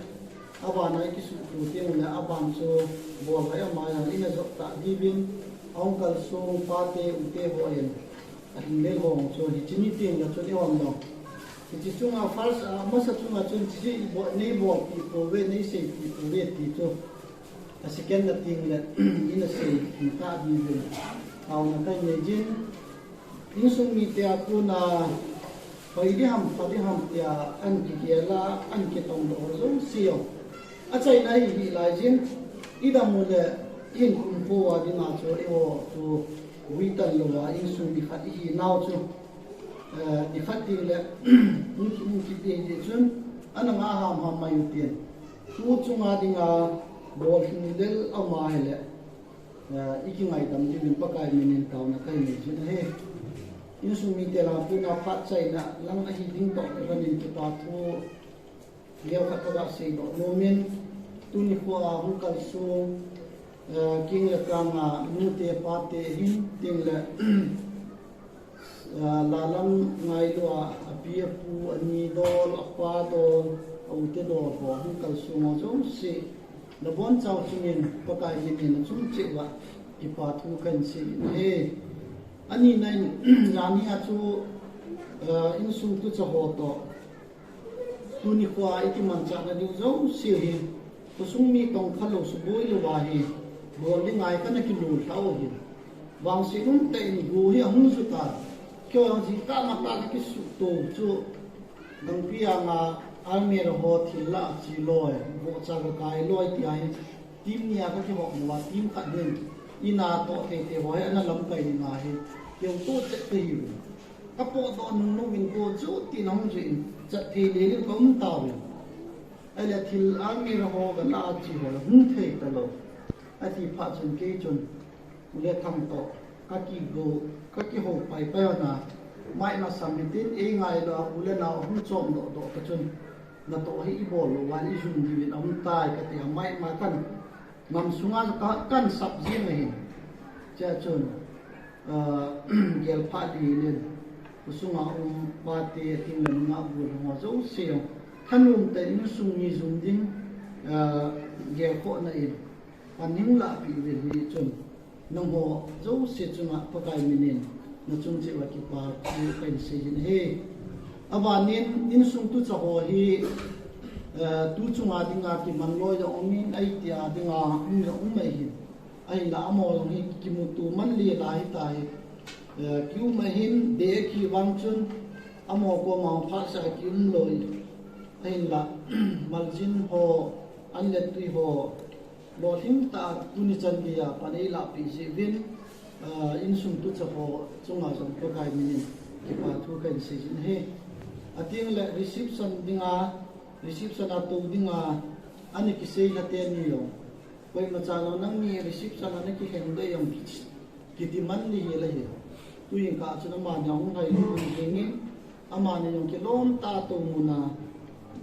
aban a ikisuhto teng le, aban chu bol hai ama jong ina jop tah diuvin, ahung kalsong pate ute ho in, ahin lel ho chu hiche ni teng le chun ihom lou. Hiche chunga first, ah, masa chunga chun hiche ibol, neibolpeh pouve, neiseipeh pouve ti chu. A second na teng le, ina seipeh tah diuvin, taona kahin nei jin. Insung mite a kona, hoi ding ham, pha ding ham tia, ana kigel a, ana kitong doh ho jouse. Achaina hi hilai jin, idam u le, ihin khum khom a dinga chu, eiho chu, vui tan lou a, insung mi khat ihi nau chu, eh, ni khat teng le, hung ki, hung kiti hi chun, ana ngah hamham mai u tin. Tu chunga dinga, bol lhing lel ama hile, Eh, ikingaidam diuvin Pakai minin taona kahin nei jin ahi. Insung mite langa kona phat chaina lang ahi ding toh kilhonin kipa thu neokhat kaga seidoh nomin, tuni khoa hung kalsong, eh, king le kang a nute pate hin teng le, Ah, lalam ngailua, api apu, ani dol, apa dol, a ute dol ho, hung kalsong ho jouse, nabonchau chungin, Pakai minin nachung cheh uva, kipa thu kahin sei ahi. Anina in, jani a chu, ah, insung tucha ho toh, Tuni khoa ikimanchahna ding jouse hi, khosung mi tongkha lou suboi louva hi, bol ding ngai kana kilolhah u hi. Vangset umtah in go hi ahung ju tan. Keiho jingkah matah kakisuhto chu, gangpi anga army ho thil lah a che loi, vohcha kakai loi tia hi, team ni a kakihop uva, team khat hin Ina toh thei thei ho hi ana lamkai ni na hi. Keu toh chet thei hi. Ka potdoh nung nung in ko chu ti nong chu in chat thei le le ka um ta ve. Ai le thil a mi ra ho ka la chi ho hung thei ta lo. A ti pha chun kei chun. U le thang toh. Ka ki go, ka ki ho pai pai na. Mai ma sam mi tin ei ngai lo u le nao hung chom doh doh ka chun. Na toh hi i bol lo wan i jum di vin a hung tai ka ti a mai ma kan. Ngam sunga ka, kan sap jing ahin. Chia chun, ah, gel pha di len. Kusunga um pate ting len nga bu lo zo se. Thanum te insung ni jum ding, ah, gel kho na in. Pan hing la pi vel hi chun. Nangho zo se chunga Pakai minin. Na chung che wa kipa thu kan sei jin he. Abanin insung tu cha ho hi, eh, tu chunga dinga kiman loi da um in, ai tia dinga um da um mai hin. Ai la amo hi kimutu man li la hi ta hi. Eh, ki um mai hin de ki vang chun amo ko ma pha sa ki um loi. Ai la maljin ho, an le tui ho, Lolhing ta tuni chan gei a pan ei la pi ji vin, ah, insung tu cha ho chunga jong Pakai minin kipa thu kan sei jin he. Ating le reception dinga, reception a tu dinga, ani kisei la te ni lo. Koima cha lo nang ni reception ana ki heng doi yong ki, kiti man ni hi la hi. Tu in ka chun ama ni hung hai ni hung heng in, ama ni yong ki lom ta tu muna,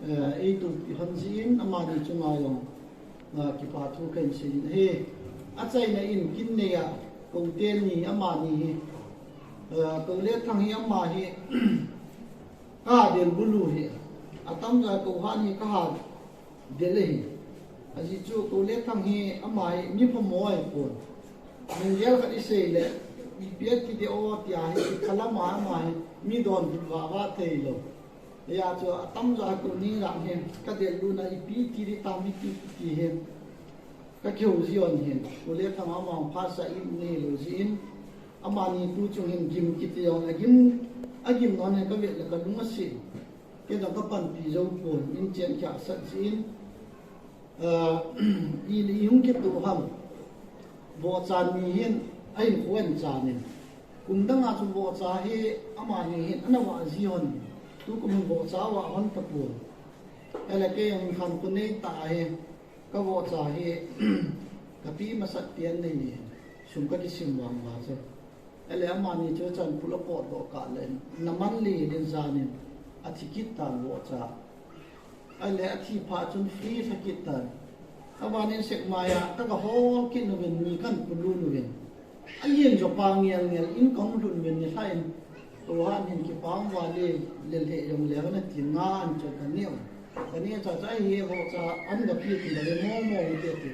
eh, ei tu pi hon ji in, ama ni chunga yong. Nga kipa thu kan sei in he. A chaina in kin nei a, ko te ni ama ni hi. Eh, ko le thang hi ama hi. Ka del bulu hi. A tam ja ko ha ni ka ha del hi. A ji chu ko le thang hi ama hi mi pha mo ai ko. Min gel ka i sei le. I piak ki de o ti a hi. Ka la ma ama hi. Mi don bul va va thei lo. Ya chu a tam ja ko ni ram hi. Ka del lu na i pi ti ri ta mi ti ti hi. Ka keu ji on hin, u le thang ama pha sa in nei lo ji in, ama ni tu chung hin gim kiti on a gim, a gim non hin ka ve le ka lung a si. Ke dang ka pan pi zo pon, in chen kya sat ji in, ah, i, i hung kitu ham. Bo cha ni hin, a in khuan cha nin. Kum dang a chu bo cha hi, ama ni hin, ana wa ji on. Tu kum hin bo cha wa on ta pon. Ele ke hung khan ku nei ta hi. Ka vohcha hi, ka pi masat pian nei ni, sum ka kisim vang va chu. Ele ama ni chu chan pula potdoh kah le, na man li din janin, a thi kit tan vohcha. Ele a thi pha chun free tha kit tan. Abanin sek maya, ka ka hol kit nuvin ni kan pulu nuvin. A lien jo pa ngial ngial in kong lhun ven ni thain. Tuhan hin kipang va le, le le yong le na ti nga an chon ka neo. Ka neo cha cha hi vohcha an ga pi ti le mo mo te ti.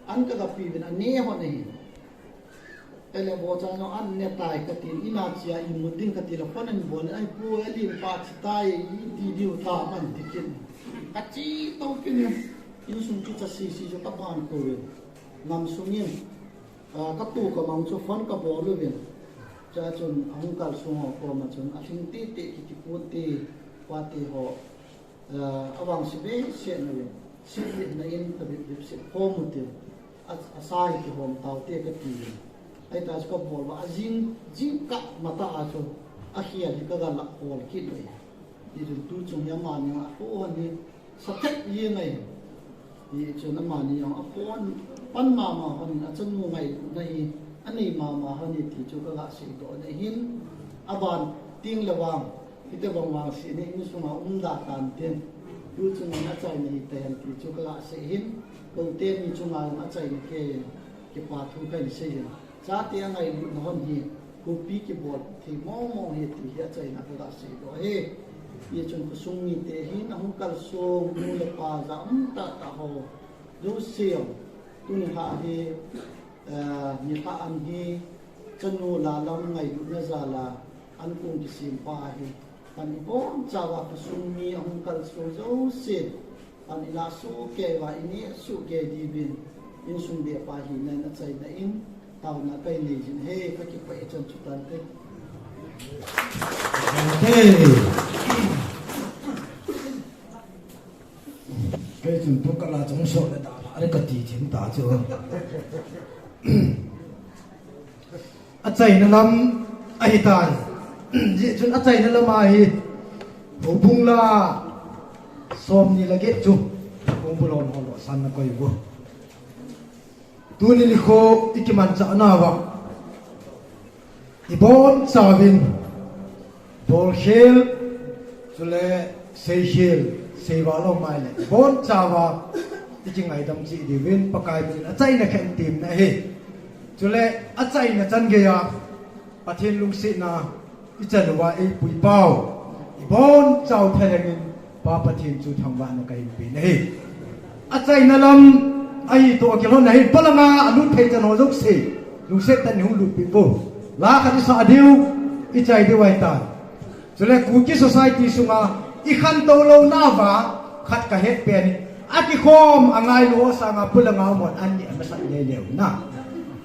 An ka ga pi ven a ne ho ne hi. Ele vohcha no an ne tai ka ti ina chia i mu ding ka ti la phone an bon ai pu a lien pa chi tai i ti diu ta man ti kin. Ka chi to kin in sung chu cha si si jo ka ban ko ve. Ngam sung in. Ah, ka tu ka mang chu phone ka bol uvin. Cha chun a hung kal sung ho koma chun a thing ti ti kiti pu ti pa ti ho. Ah, a vang si be se na uvin. Si ti na in ta bip bip si khom u ti. A, a sa hi ki hom tau te ka ti uvin. Ai ta chu ka bol va a jing, jing ka mata a chu a hial hi ka ga la bol kit le. Ni chun tu chung hi ama ni a ko han ni Sa thei jeng ahi. Hichun amani jong apon pan mama hon, achanu ngailutna hi anei mama hon ti chu kaga seidoh na ahin. Aban teng le vang, hitobang vangsetna insunga umda tan tin, tuchung in achaina hitahen ti chu kaga sei ahin. Kote ni chunga jong achaina kei in kipa thu kahin sei ahin. Chate angailutna hon hi, khopi kibol thei mong mong ahi ti hi achaina kaga seidoh ahi. Hichun khosung mite hin ahung kalsong nu le pa ja um tahtah ho jouse jong, tuni lha hi, eh, nilhah an hi, chanu lalam ngailutna jal a an kong kisem pa ahi. Pan ibonchauva khosung mi ahung kalsong jouse, pan ilah sohkei uva, ineh sohkei diuvin, insung depa hina in achaina in, taona kahin nei jin ahi, kakipah e. Chan chu tante. Kei chun tu kala chung so le da la, are kati jin ta chu. Achaina lam ahitan. Hijeh chun achaina lam ahi. Houbung la somni le get chu. Kong bulon holo san na koi bu. Tuni nikho ikimanchah nauva. Ibonchauvin. Bolkhel. Chule seikhel. Seival lou mai le. Ibonchauva. Ikingaidam cheh diuvin. Pakai min achaina khen tim na hi. Chule achaina chan geiya. Pathen lungsetna. Ichan uva eipui pau. Ibonchau thalengin Pa Pathen chu thangvahna kahin pe na hi. Achaina lam ahi toh kilhon na hi polanga alut thei chan ho jouse. Lungset tah in hung lut peh vo. La khat isah diu, ichai diu ahitai. Chule Kuki society sunga ikhantou lou nauva khat kahet pen in. Akikhom angailu ho sanga polanga umhon an ni amasat leleu na.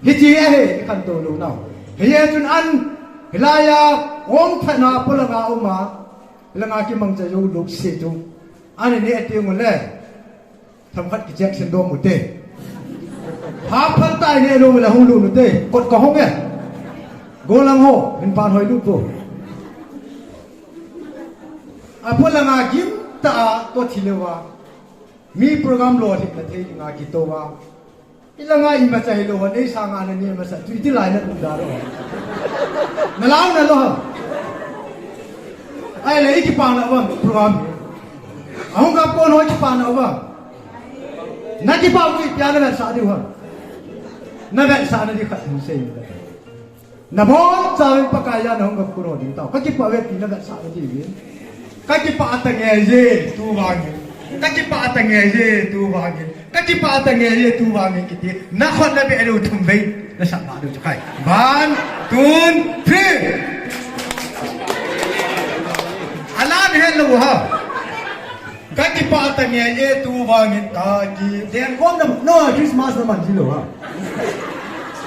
Hiche ahi ikhantou lou nau. Hiche chun an Hilaiya, ong phatna polanga uma, hilanga kimangcha jou lou se chu. Ani ne ati ngule, themkhat kichek sen dom ute. Haphat tai ne lou le hung lou ute, kot kahong e. Golang ho, min pan hoi lut po. Apolanga gimtah a, to thileuva. Mi program lo thik na thei nga kitouva. Ilanga imacha hilou hon, ei sanga nani masa, tu iti lai na tum da ro. Na lau na lo. Ai le, ikipa na uvam, program. Ahung kap kon ho kipa na uvam. Na kipa u ipia na vetsah diu ham. Na vetsahna di khat hung sei. Nabonchauvin Pakai a nahung gam kuro ding tao. Kakipah uve ti navetsah uve. Kakipah tange je tu vangin. Kakipah tange je tu vangin. Kakipah tange je tu vangin kiti. Nakhut nabeh lou thum vei. Nasah ma lou chu khai. One, two, three. Alam hello ha. Kakipah tange je tu vangin kaki. Then kom na no Christmas naman jilou ha.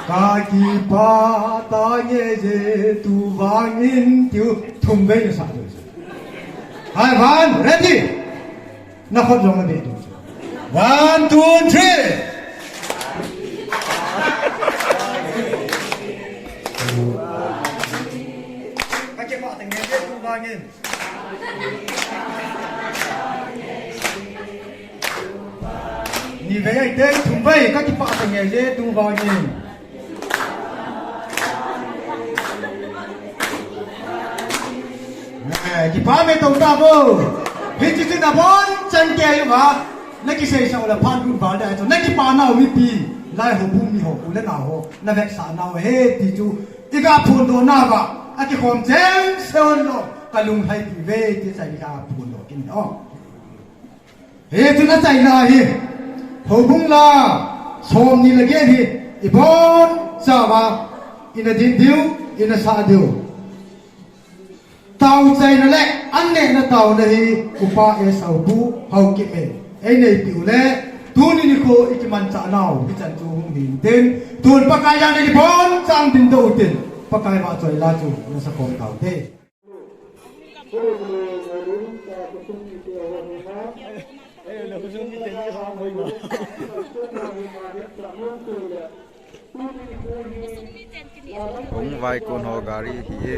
Kakipah tange je tu vangin tiu thum vei nasah lou. Hai, one, ready. Nakhut jong nabeh tu. One, two, three. Kakipah tange je tu vangin. Ni vei ahi te thum vei kakipah tange je tu vangin. Eh, kipah me tong tavo. Hiche chu nabonchan kei uva. Nakiseisah u le phat lut val ding ahi chu. Nakipah nau mipi. Lai houbung mi ho, u le nao ho. Navetsah nau ahi ti chu. Iga phondoh nauva. Akikhom chengse hon lou. Kalung lhai pi ve ti chai iga phondoh kin o. Hichun achaina hi, houbung la, somni le get hi, ibonchauva, ina din diu, ina sah diu. Tao chaina le, an nehna taona hi, Upa Esau Pu Haokip in, einei piu le, tuni nikho ikimanchah nau, hichan chu hung hin tin, tun Pakai a neibonchan dingdoh utin, Pakai vahchoi la chu, nasa khom taute. Hung vaikon ho gari hi e.